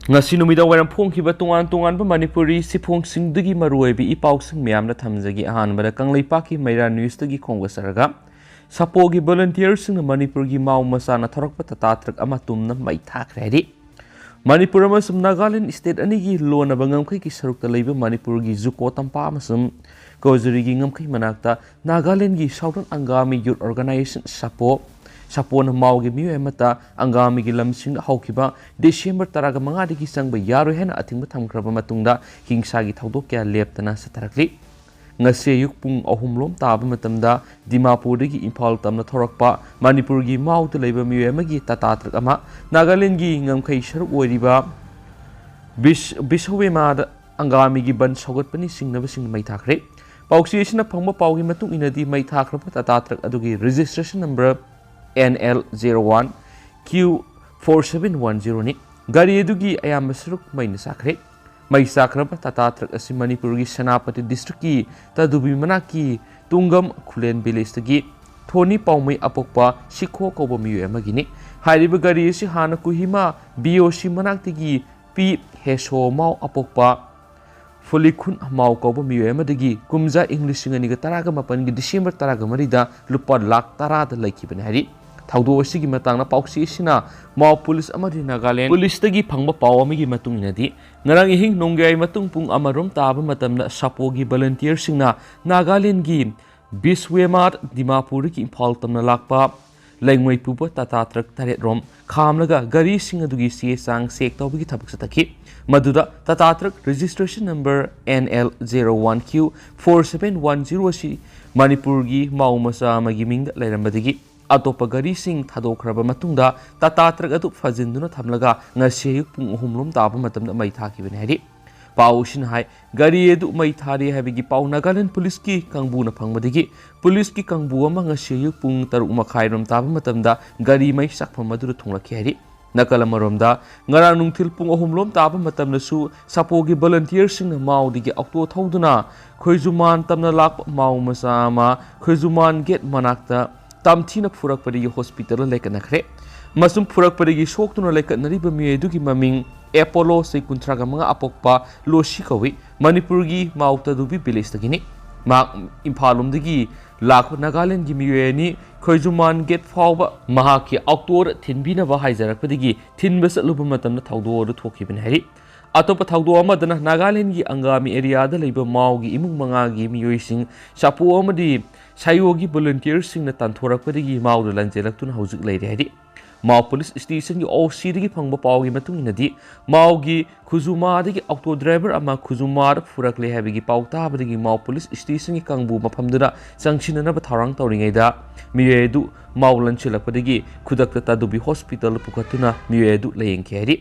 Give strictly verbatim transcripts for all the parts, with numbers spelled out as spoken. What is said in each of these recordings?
ꯉꯁꯤ ꯅꯨꯃꯤꯗꯥꯡ ꯋꯥꯏꯔꯝ ꯐꯣꯡꯈꯤꯕ ꯇꯣꯉꯥꯟ ꯇꯣꯉꯥꯟꯕ ꯃꯅꯤꯄꯨꯔꯤ ꯁꯤꯐꯣꯡꯁꯤꯡꯗꯒꯤ ꯃꯔꯨꯑꯣꯏꯕ ꯏ ꯄꯥꯎꯁꯤꯡ ꯃꯌꯥꯝꯅ ꯊꯝꯖꯒꯦ꯫ ꯑꯍꯥꯟꯕꯗ ꯀꯪꯂꯩꯄꯥꯛꯀꯤ ꯃꯩꯔꯥ ꯅ꯭ꯌꯨꯁꯇꯒꯤ ꯈꯣꯡꯗꯥꯖꯔꯒ, ꯁꯥꯄꯣꯒꯤ ꯚꯣꯂꯨꯟꯇꯤꯌꯔꯁꯤꯡꯅ ꯃꯅꯤꯄꯨꯔꯒꯤ ꯃꯥꯎ ꯃꯆꯥꯅ ꯊꯧꯔꯛꯄ ꯇꯥꯇꯥ ꯇ꯭ꯔꯛ ꯑꯃ ꯇꯨꯝꯅ ꯃꯩ ꯊꯥꯈ꯭ꯔꯦ ꯍꯥꯏꯔꯤ꯫ ꯃꯅꯤꯄꯨꯔ ꯑꯃꯁꯨꯡ ꯅꯥꯒꯥꯂꯦꯟ ꯁ꯭ꯇꯦꯠ ꯑꯅꯤꯒꯤ ꯂꯣꯟꯅꯕ ꯉꯝꯈꯩꯒꯤ ꯁꯔꯨꯛꯇ ꯂꯩꯕ ꯃꯅꯤꯄꯨꯔꯒꯤ ꯖꯨꯀꯣ ꯇꯝꯄꯥꯛ ꯑꯃꯁꯨꯡ ꯀꯣꯖꯨꯔꯤꯒꯤ ꯉꯝꯈꯩ ꯃꯅꯥꯛꯇ ꯅꯥꯒꯥꯂꯦꯟꯒꯤ ꯁꯥꯎꯗꯔꯟ ꯑꯪꯒꯥꯃꯤ ꯌꯨꯠ ꯑꯣꯔꯒꯅꯥꯏꯖꯦꯁꯟ ꯁꯥꯄꯣ, ꯁꯥꯄꯣꯅ ꯃꯥꯎꯒꯤ ꯃꯤꯑꯣꯏ ꯑꯃꯠꯇ ꯑꯪꯒꯥꯃꯤꯒꯤ ꯂꯝꯁꯤꯡꯗ ꯍꯧꯈꯤꯕ ꯗꯤꯁꯦꯝꯕꯔ ꯇꯔꯥꯒ ꯃꯉꯥꯗꯒꯤ ꯆꯪꯕ ꯌꯥꯔꯣꯏ ꯍꯥꯏꯅ ꯑꯊꯤꯡꯕ ꯊꯝꯈ꯭ꯔꯕ ꯃꯇꯨꯡꯗ ꯍꯤꯡꯁꯥꯒꯤ ꯊꯧꯗꯣꯛ ꯀꯌꯥ ꯂꯦꯞꯇꯅ ꯆꯠꯊꯔꯛꯂꯤ꯫ ꯉꯁꯤ ꯑꯌꯨꯛ ꯄꯨꯡ ꯑꯍꯨꯝ ꯂꯣꯝ ꯇꯥꯕ ꯃꯇꯝꯗ ꯗꯤꯃꯥꯄꯨꯔꯗꯒꯤ ꯏꯝꯐꯥꯜ ꯇꯝꯅ ꯊꯧꯔꯛꯄ ꯃꯅꯤꯄꯨꯔꯒꯤ ꯃꯥꯎꯗ ꯂꯩꯕ ꯃꯤꯑꯣꯏ ꯑꯃꯒꯤ ꯇꯥꯇꯥ ꯇ꯭ꯔꯛ ꯑꯃ ꯅꯥꯒꯥꯂꯦꯟꯒꯤ ꯉꯝꯈꯩ ꯁꯔꯨꯛ ꯑꯣꯏꯔꯤꯕ ꯕꯤꯁ-, ꯕꯤꯁꯋꯦꯃꯥꯗ ꯑꯪꯒꯥꯃꯤꯒꯤ ꯕꯟ ꯁꯧꯒꯠꯄꯅꯤ ꯆꯤꯡꯅꯕꯁꯤꯡꯅ ꯃꯩ ꯊꯥꯈ꯭ꯔꯦ꯫ ꯄꯥꯎꯆꯦ ꯑꯁꯤꯅ ꯐꯪꯕ ꯄꯥꯎꯒꯤ ꯃꯇꯨꯡ ꯏꯟꯅꯗꯤ, ꯃꯩ ꯊꯥꯈ꯭ꯔꯕ ꯇꯥꯇꯥ ꯇ꯭ꯔꯛ ꯑꯗꯨꯒꯤ registration number N L zero one Q four seven one zero ꯅꯤ꯫ ꯒꯥꯔꯤ ꯑꯗꯨꯒꯤ ꯑꯌꯥꯝꯕ ꯁꯔꯨꯛ ꯃꯩꯅ ꯆꯥꯈ꯭ꯔꯦ꯫ ꯃꯩ ꯆꯥꯈ꯭ꯔꯕ ꯇꯥꯇꯥ ꯇ꯭ꯔꯛ ꯑꯁꯤ ꯃꯅꯤꯄꯨꯔꯒꯤ ꯁꯦꯅꯥꯄꯇꯤ ꯗꯤꯁꯇ꯭ꯔꯤꯛꯀꯤ ꯇꯗꯨꯕꯤ ꯃꯅꯥꯛꯀꯤ ꯇꯨꯡꯒꯝ ꯈꯨꯂꯦꯟ ꯚꯤꯂꯦꯖꯇꯒꯤ ꯊꯣꯅꯤ ꯄꯥꯎꯃꯩ ꯑꯄꯣꯛꯄ ꯁꯤꯈꯣ ꯀꯧꯕ ꯃꯤꯑꯣꯏ ꯑꯃꯒꯤꯅꯤ꯫ ꯍꯥꯏꯔꯤꯕ ꯒꯥꯔꯤ ꯑꯁꯤ ꯍꯥꯟꯅ ꯀꯨꯍꯤꯃꯥ B O C ꯃꯅꯥꯛꯇꯒꯤ ꯄꯤ ꯍꯦꯁꯣ ꯃꯥꯎ ꯑꯄꯣꯛꯄ ꯐꯨꯂꯤꯈꯨꯟ ꯃꯥꯎ ꯀꯧꯕ ꯃꯤꯑꯣꯏ ꯑꯃꯗꯒꯤ ꯀꯨꯝꯖꯥ ꯏꯪ ꯂꯤꯁꯤꯡ ꯑꯅꯤꯒ ꯇꯔꯥꯒ ꯃꯥꯄꯟꯒꯤ ꯗꯤꯁꯦꯝꯕꯔ ꯇꯔꯥꯒ ꯃꯔꯤꯗ ꯂꯨꯄꯥ ꯂꯥꯈ ꯇꯔꯥꯗ ꯂꯩꯈꯤꯕꯅꯤ ꯍꯥꯏꯔꯤ꯫ ꯊꯧꯗꯣꯛ ꯑꯁꯤꯒꯤ ꯃꯇꯥꯡꯗ ꯄꯥꯎꯆꯦ ꯑꯁꯤꯅ ꯃꯥꯎ ꯄꯨꯂꯤꯁ ꯑꯃꯗꯤ ꯅꯥꯒꯥꯂꯦꯟ ꯄꯨꯂꯤꯁꯇꯒꯤ ꯐꯪꯕ ꯄꯥꯎ ꯑꯃꯒꯤ ꯃꯇꯨꯡ ꯏꯟꯅꯗꯤ, ꯉꯔꯥꯡ ꯑꯍꯤꯡ ꯅꯣꯡꯌꯥꯏ ꯃꯇꯨꯡ ꯄꯨꯡ ꯑꯃꯔꯣꯝ ꯇꯥꯕ ꯃꯇꯝꯗ ꯁꯥꯄꯣꯒꯤ ꯚꯣꯂꯨꯟꯇꯤꯌꯔꯁꯤꯡꯅ ꯅꯥꯒꯥꯂꯦꯟꯒꯤ ꯕꯤꯁꯋꯦꯃꯥꯠ ꯗꯤꯃꯥꯄꯨꯔꯗꯒꯤ ꯏꯝꯐꯥꯜ ꯇꯝꯅ ꯂꯥꯛꯄ ꯂꯩꯉꯣꯏ ꯄꯨꯕ ꯇꯥꯇꯥ ꯇ꯭ꯔꯛ ꯇꯔꯦꯠ ꯔꯣꯝ ꯈꯥꯝꯂꯒ ꯒꯥꯔꯤꯁꯤꯡ ꯑꯗꯨꯒꯤ ꯆꯦ ꯆꯥꯡ ꯆꯦꯛ ꯇꯧꯕꯒꯤ ꯊꯕꯛ ꯆꯠꯊꯈꯤ꯫ ꯃꯗꯨꯗ Tata truck registration number N L zero one Q four seven one zero ꯑꯁꯤ ꯃꯅꯤꯄꯨꯔꯒꯤ ꯃꯥꯎ ꯃꯆꯥ ꯑꯃꯒꯤ ꯃꯤꯡꯗ ꯂꯩꯔꯝꯕꯗꯒꯤ ꯑꯇꯣꯞꯄ ꯒꯥꯔꯤꯁꯤꯡ ꯊꯥꯗꯣꯛꯈ꯭ꯔꯕ ꯃꯇꯨꯡꯗ ꯇꯥꯇꯥ ꯇ꯭ꯔꯛ ꯑꯗꯨ ꯐꯥꯖꯤꯟꯗꯨꯅ ꯊꯝꯂꯒ ꯉꯁꯤ ꯑꯌꯨꯛ ꯄꯨꯡ ꯑꯍꯨꯝ ꯂꯣꯝ ꯇꯥꯕ ꯃꯇꯝꯗ ꯃꯩ ꯊꯥꯈꯤꯕꯅꯤ ꯍꯥꯏꯔꯤ꯫ ꯄꯥꯎ ꯑꯁꯤꯅ ꯍꯥꯏ, ꯒꯥꯔꯤ ꯑꯗꯨ ꯃꯩ ꯊꯥꯔꯤ ꯍꯥꯏꯕꯒꯤ ꯄꯥꯎ ꯅꯥꯒꯥꯂꯦꯟ ꯄꯨꯂꯤꯁꯀꯤ ꯀꯥꯡꯕꯨꯅ ꯐꯪꯕꯗꯒꯤ ꯄꯨꯂꯤꯁꯀꯤ ꯀꯥꯡꯕꯨ ꯑꯃ ꯉꯁꯤ ꯑꯌꯨꯛ ꯄꯨꯡ ꯇꯔꯨꯛ ꯃꯈꯥꯏꯔꯣꯝ ꯇꯥꯕ ꯃꯇꯝꯗ ꯒꯥꯔꯤ ꯃꯩ ꯆꯥꯛꯐꯝ ꯑꯗꯨꯗ ꯊꯨꯡꯂꯛꯈꯤ ꯍꯥꯏꯔꯤ꯫ ꯅꯥꯀꯜ ꯑꯃꯔꯣꯝꯗ, ꯉꯔꯥꯡ ꯅꯨꯡꯊꯤꯜ ꯄꯨꯡ ꯑꯍꯨꯝ ꯂꯣꯝ ꯇꯥꯕ ꯃꯇꯝꯗꯁꯨ ꯁꯥꯄꯣꯒꯤ ꯚꯣꯂꯨꯟꯇꯤꯌꯔꯁꯤꯡꯅ ꯃꯥꯎꯗꯒꯤ ꯑꯣꯛꯇꯣ ꯊꯧꯗꯨꯅ ꯈꯣꯏꯖꯨꯃꯥꯟ ꯇꯝꯅ ꯂꯥꯛꯄ ꯃꯥꯎ ꯃꯆꯥ ꯑꯃ ꯈꯣꯏꯖꯨꯃꯥꯟ ꯒꯦꯠ ꯃꯅꯥꯛꯇ ꯇꯝꯊꯤꯅ ꯐꯨꯔꯛꯄꯗꯒꯤ ꯍꯣꯁꯄꯤꯇꯥꯜꯗ ꯂꯩꯈꯠꯅꯈ꯭ꯔꯦ꯫ ꯑꯃꯁꯨꯡ ꯐꯨꯔꯛꯄꯗꯒꯤ ꯁꯣꯛꯇꯨꯅ ꯂꯩꯈꯠꯅꯔꯤꯕ ꯃꯤꯑꯣꯏ ꯑꯗꯨꯒꯤ ꯃꯃꯤꯡ ꯑꯦꯄꯣꯂꯣ, ꯆꯍꯤ ꯀꯨꯟꯊ꯭ꯔꯥꯒ ꯃꯉꯥ, ꯑꯄꯣꯛꯄ ꯂꯣꯁꯤ ꯀꯧꯏ꯫ ꯃꯅꯤꯄꯨꯔꯒꯤ ꯃꯥꯎ ꯇꯗꯨꯕꯤ ꯚꯤꯂꯦꯖꯇꯒꯤꯅꯤ꯫ ꯃꯍꯥꯛ ꯏꯝꯐꯥꯜ ꯂꯣꯝꯗꯒꯤ ꯂꯥꯛꯄ ꯅꯥꯒꯥꯂꯦꯟꯒꯤ ꯃꯤꯑꯣꯏ ꯑꯅꯤ ꯈꯣꯏꯖꯨꯃꯥꯟ ꯒꯦꯠ ꯐꯥꯎꯕ ꯃꯍꯥꯛꯀꯤ ꯑꯣꯛꯇꯣꯗ ꯊꯤꯟꯕꯤꯅꯕ ꯍꯥꯏꯖꯔꯛꯄꯗꯒꯤ ꯊꯤꯟꯕ ꯆꯠꯂꯨꯕ ꯃꯇꯝꯗ ꯊꯧꯗꯣꯛ ꯑꯗꯨ ꯊꯣꯛꯈꯤꯕꯅꯤ ꯍꯥꯏꯔꯤ꯫ ꯑꯇꯣꯞꯄ ꯊꯧꯗꯣꯛ ꯑꯃꯗꯅ ꯅꯥꯒꯥꯂꯦꯟꯒꯤ ꯑꯪꯒꯥꯃꯤ ꯑꯦꯔꯤꯌꯥꯗ ꯂꯩꯕ ꯃꯥꯎꯒꯤ ꯏꯃꯨꯡ ꯃꯉꯥꯒꯤ ꯃꯤꯑꯣꯏꯁꯤꯡ ꯁꯥꯄꯣ ꯑꯃꯗꯤ ꯁꯥꯏꯌꯣꯒꯤ ꯚꯣꯂꯨꯟꯇꯤꯌꯔꯁꯤꯡꯅ ꯇꯥꯟꯊꯣꯔꯛꯄꯗꯒꯤ ꯃꯥꯎꯗ ꯂꯥꯟꯖꯦꯜꯂꯛꯇꯨꯅ ꯍꯧꯖꯤꯛ ꯂꯩꯔꯦ ꯍꯥꯏꯔꯤ꯫ ꯃꯥꯎ ꯄꯨꯂꯤꯁ ꯁ꯭ꯇꯦꯁꯟꯒꯤ ꯑꯣ ꯁꯤꯗꯒꯤ ꯐꯪꯕ ꯄꯥꯎꯒꯤ ꯃꯇꯨꯡ ꯏꯟꯅꯗꯤ, ꯃꯥꯎꯒꯤ ꯈꯨꯖꯨꯃꯥꯗꯒꯤ ꯑꯣꯛꯇꯣ ꯗ꯭ꯔꯥꯏꯚꯔ ꯑꯃ ꯈꯨꯖꯨꯃꯥꯗ ꯐꯨꯔꯛꯂꯦ ꯍꯥꯏꯕꯒꯤ ꯄꯥꯎ ꯇꯥꯕꯗꯒꯤ ꯃꯥꯎ ꯄꯨꯂꯤꯁ ꯁ꯭ꯇꯦꯁꯟꯒꯤ ꯀꯥꯡꯕꯨ ꯃꯐꯝꯗꯨꯗ ꯆꯪꯁꯤꯟꯅꯅꯕ ꯊꯧꯔꯥꯡ ꯇꯧꯔꯤꯉꯩꯗ, ꯃꯤꯑꯣꯏ ꯑꯗꯨ ꯃꯥꯎ ꯂꯟꯁꯤꯜꯂꯛꯄꯗꯒꯤ ꯈꯨꯗꯛꯇ ꯇꯥꯗꯨꯕꯤ ꯍꯣꯁꯄꯤꯇꯥꯜꯗ ꯄꯨꯈꯠꯇꯨꯅ ꯃꯤꯑꯣꯏ ꯑꯗꯨ ꯂꯥꯌꯦꯡꯈꯤ ꯍꯥꯏꯔꯤ꯫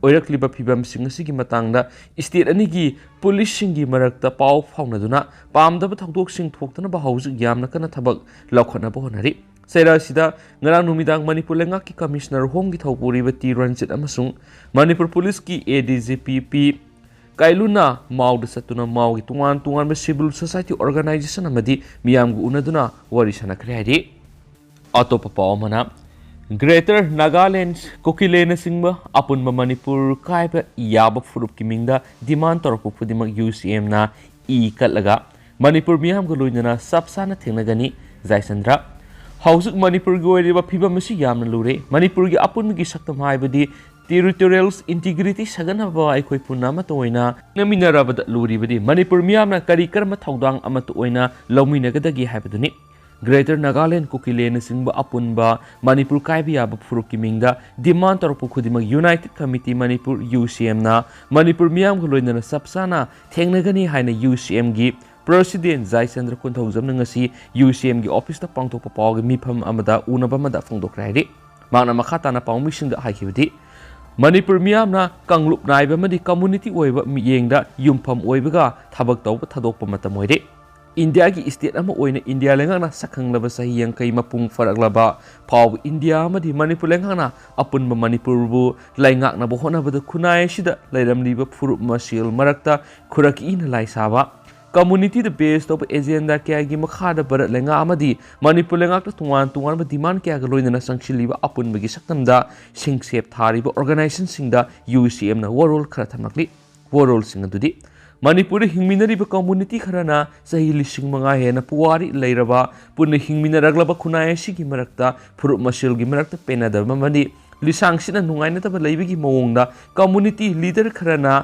ꯑꯣꯏꯔꯛꯂꯤꯕ ꯐꯤꯕꯝꯁꯤꯡ ꯑꯁꯤꯒꯤ ꯃꯇꯥꯡꯗ ꯁ꯭ꯇꯦꯠ ꯑꯅꯤꯒꯤ ꯄꯨꯂꯤꯁꯁꯤꯡꯒꯤ ꯃꯔꯛꯇ ꯄꯥꯎ ꯐꯥꯎꯅꯗꯨꯅ ꯄꯥꯝꯗꯕ ꯊꯧꯗꯣꯛꯁꯤꯡ ꯊꯣꯛꯇꯅꯕ ꯍꯧꯖꯤꯛ ꯌꯥꯝꯅ ꯀꯟꯅ ꯊꯕꯛ ꯂꯧꯈꯠꯅꯕ ꯍꯣꯠꯅꯔꯤ꯫ ꯆꯩꯔꯥ ꯑꯁꯤꯗ ꯉꯔꯥꯡ ꯅꯨꯃꯤꯗꯥꯡ ꯃꯅꯤꯄꯨꯔ ꯂꯩꯉꯥꯛꯀꯤ ꯀꯃꯤꯁꯅꯔ ꯍꯣꯝꯒꯤ ꯊꯧꯄꯨꯔꯤꯕ ꯇꯤ ꯔꯟꯖꯤꯠ ꯑꯃꯁꯨꯡ ꯃꯅꯤꯄꯨꯔ ꯄꯨꯂꯤꯁꯀꯤ ꯑꯦ ꯗꯤ ꯖꯤ ꯄꯤ ꯄꯤ ꯀꯥꯏꯂꯨꯅ ꯃꯥꯎꯗ ꯆꯠꯇꯨꯅ ꯃꯥꯎꯒꯤ ꯇꯣꯉꯥꯟ ꯇꯣꯉꯥꯟꯕ ꯁꯤꯚꯤꯜ ꯁꯣꯁꯥꯏꯇꯤ ꯑꯣꯔꯒꯅꯥꯏꯖꯦꯁꯟ ꯑꯃꯗꯤ ꯃꯤꯌꯥꯝꯒ ꯎꯅꯗꯨꯅ ꯋꯥꯔꯤ ꯁꯥꯟꯅꯈ꯭ꯔꯦ ꯍꯥꯏꯔꯤ꯫ ꯑꯇꯣꯞꯄ ꯄꯥꯎ ꯑꯃꯅ, ꯒ꯭ꯔꯦꯇꯔ ꯅꯥꯒꯥꯂꯦꯟ, ꯀꯨꯀꯤꯂꯦꯟꯅꯆꯤꯡꯕ ꯑꯄꯨꯟꯕ ꯃꯅꯤꯄꯨꯔ ꯀꯥꯏꯕ ꯌꯥꯕ ꯐꯨꯔꯨꯞꯀꯤ ꯃꯤꯡꯗ ꯗꯤꯃꯥꯟ ꯇꯧꯔꯛꯄ ꯈꯨꯗꯤꯡꯃꯛ ꯌꯨ ꯁꯤ ꯑꯦꯝꯅ ꯏ ꯀꯠꯂꯒ ꯃꯅꯤꯄꯨꯔ ꯃꯤꯌꯥꯝꯒ ꯂꯣꯏꯅꯅ ꯆꯞ ꯆꯥꯅ ꯊꯦꯡꯅꯒꯅꯤ꯫ ꯖꯥꯏꯆꯟꯗ꯭ꯔ, ꯍꯧꯖꯤꯛ ꯃꯅꯤꯄꯨꯔꯒꯤ ꯑꯣꯏꯔꯤꯕ ꯐꯤꯕꯝ ꯑꯁꯤ ꯌꯥꯝꯅ ꯂꯨꯔꯦ꯫ ꯃꯅꯤꯄꯨꯔꯒꯤ ꯑꯄꯨꯟꯕꯒꯤ ꯁꯛꯇꯝ ꯍꯥꯏꯕꯗꯤ ꯇꯦꯔꯤꯇꯣꯔꯤꯌꯦꯜ ꯏꯟꯇꯤꯒ꯭ꯔꯤꯇꯤ ꯁꯥꯒꯠꯅꯕ ꯑꯩꯈꯣꯏ ꯄꯨꯟꯅ ꯑꯃꯠꯇ ꯑꯣꯏꯅ ꯍꯣꯠꯅꯃꯤꯟꯅꯔꯕꯗ ꯂꯨꯔꯤꯕꯗꯤ ꯃꯅꯤꯄꯨꯔ ꯃꯤꯌꯥꯝꯅ ꯀꯔꯤ ꯀꯔꯝꯕ ꯊꯧꯗꯥꯡ ꯑꯃꯠꯇ ꯑꯣꯏꯅ ꯂꯧꯃꯤꯟꯅꯒꯗꯒꯦ ꯍꯥꯏꯕꯗꯨꯅꯤ꯫ ꯒ꯭ꯔꯦꯇꯔ ꯅꯥꯒꯥꯂꯦꯟ, ꯀꯨꯀꯤꯂꯦꯟꯅꯆꯤꯡꯕ ꯑꯄꯨꯟꯕ ꯃꯅꯤꯄꯨꯔ ꯀꯥꯏꯕ ꯌꯥꯕ ꯐꯨꯔꯨꯞꯀꯤ ꯃꯤꯡꯗ ꯗꯤꯃꯥꯟ ꯇꯧꯔꯛꯄ ꯈꯨꯗꯤꯡꯃꯛ ꯌꯨꯅꯥꯏꯇꯦꯗ ꯀꯃꯤꯇꯤ ꯃꯅꯤꯄꯨꯔ, ꯌꯨ ꯁꯤ ꯑꯦꯝꯅ ꯃꯅꯤꯄꯨꯔ ꯃꯤꯌꯥꯝꯒ ꯂꯣꯏꯅꯅ ꯆꯞ ꯆꯥꯅ ꯊꯦꯡꯅꯒꯅꯤ ꯍꯥꯏꯅ ꯌꯨ ꯁꯤ ꯑꯦꯝꯒꯤ ꯄ꯭ꯔꯁꯤꯗꯦꯟ ꯖꯥꯏꯆꯟꯗ꯭ꯔ ꯀꯣꯟꯊꯧꯖꯝꯅ ꯉꯁꯤ ꯌꯨ ꯁꯤ ꯑꯦꯝꯒꯤ ꯑꯣꯐꯤꯁꯇ ꯄꯥꯡꯊꯣꯛꯄ ꯄꯥꯎꯒꯤ ꯃꯤꯐꯝ ꯑꯃꯗ ꯎꯅꯕ ꯑꯃꯗ ꯐꯣꯡꯗꯣꯛꯈ꯭ꯔꯦ ꯍꯥꯏꯔꯤ꯫ ꯃꯍꯥꯛꯅ ꯃꯈꯥ ꯇꯥꯅ ꯄꯥꯎꯃꯤꯁꯤꯡꯗ ꯍꯥꯏꯈꯤꯕꯗꯤ, ꯃꯅꯤꯄꯨꯔ ꯃꯤꯌꯥꯝꯅ ꯀꯥꯡꯂꯨꯞ ꯅꯥꯏꯕ ꯑꯃꯗꯤ ꯀꯝꯃꯨꯅꯤꯇꯤ ꯑꯣꯏꯕ ꯃꯤꯠꯌꯦꯡꯗ ꯌꯨꯝꯐꯝ ꯑꯣꯏꯕꯒ ꯊꯕꯛ ꯇꯧꯕ ꯊꯥꯗꯣꯛꯄ ꯃꯇꯝ ꯑꯣꯏꯔꯦ꯫ ꯏꯟꯗꯤꯌꯥꯒꯤ ꯁ꯭ꯇꯦꯠ ꯑꯃ ꯑꯣꯏꯅ ꯏꯟꯗꯤꯌꯥ ꯂꯩꯉꯥꯛꯅ ꯁꯛꯈꯪꯂꯕ ꯆꯍꯤ ꯌꯥꯡꯈꯩ ꯃꯄꯨꯡ ꯐꯥꯔꯛꯂꯕ ꯐꯥꯎꯕ ꯏꯟꯗꯤꯌꯥ ꯑꯃꯗꯤ ꯃꯅꯤꯄꯨꯔ ꯂꯩꯉꯥꯛꯅ ꯑꯄꯨꯟꯕ ꯃꯅꯤꯄꯨꯔꯕꯨ ꯂꯩꯉꯥꯛꯅꯕ ꯍꯣꯠꯅꯕꯗ ꯈꯨꯟꯅꯥꯏ ꯑꯁꯤꯗ ꯂꯩꯔꯝꯂꯤꯕ ꯐꯨꯔꯨꯞ ꯃꯁꯦꯜ ꯃꯔꯛꯇ ꯈꯨꯔꯛꯀꯤ ꯏꯅ ꯂꯥꯏ ꯁꯥꯕ, ꯀꯝꯃꯨꯅꯤꯇꯤꯗ ꯕꯦꯁ ꯇꯧꯕ ꯑꯦꯖꯦꯟꯗꯥ ꯀꯌꯥꯒꯤ ꯃꯈꯥꯗ ꯚꯥꯔꯠ ꯂꯩꯉꯥꯛ ꯑꯃꯗꯤ ꯃꯅꯤꯄꯨꯔ ꯂꯩꯉꯥꯛꯇ ꯇꯣꯉꯥꯟ ꯇꯣꯉꯥꯟꯕ ꯗꯤꯃꯥꯟ ꯀꯌꯥꯒ ꯂꯣꯏꯅꯅ ꯆꯪꯁꯤꯜꯂꯤꯕ ꯑꯄꯨꯟꯕꯒꯤ ꯁꯛꯇꯝꯗ ꯁꯤꯡꯁꯦꯞ ꯊꯥꯔꯤꯕ ꯑꯣꯔꯒꯅꯥꯏꯖꯦꯁꯟꯁꯤꯡꯗ ꯌꯨ ꯁꯤ ꯑꯦꯝꯅ ꯋꯥꯔꯣꯜ ꯈꯔ ꯊꯝꯂꯛꯂꯤ꯫ ꯋꯥꯔꯣꯜꯁꯤꯡ ꯑꯗꯨꯗꯤ: ꯃꯅꯤꯄꯨꯔꯗ ꯍꯤꯡꯃꯤꯟꯅꯔꯤꯕ ꯀꯝꯃꯨꯅꯤꯇꯤ ꯈꯔꯅ ꯆꯍꯤ ꯂꯤꯁꯤꯡ ꯃꯉꯥ ꯍꯦꯟꯅ ꯄꯨꯋꯥꯔꯤ ꯂꯩꯔꯕ, ꯄꯨꯟꯅ ꯍꯤꯡꯃꯤꯟꯅꯔꯛꯂꯕ ꯈꯨꯟꯅꯥꯏ ꯑꯁꯤꯒꯤ ꯃꯔꯛꯇ ꯐꯨꯔꯨꯞ ꯃꯁꯦꯜꯒꯤ ꯃꯔꯛꯇ ꯄꯦꯟꯅꯗꯕ ꯑꯃꯗꯤ ꯂꯤꯁꯥꯡꯁꯤꯠꯅ ꯅꯨꯡꯉꯥꯏꯅꯗꯕ ꯂꯩꯕꯒꯤ ꯃꯑꯣꯡꯗ ꯀꯝꯃꯨꯅꯤꯇꯤ ꯂꯤꯗꯔ ꯈꯔꯅ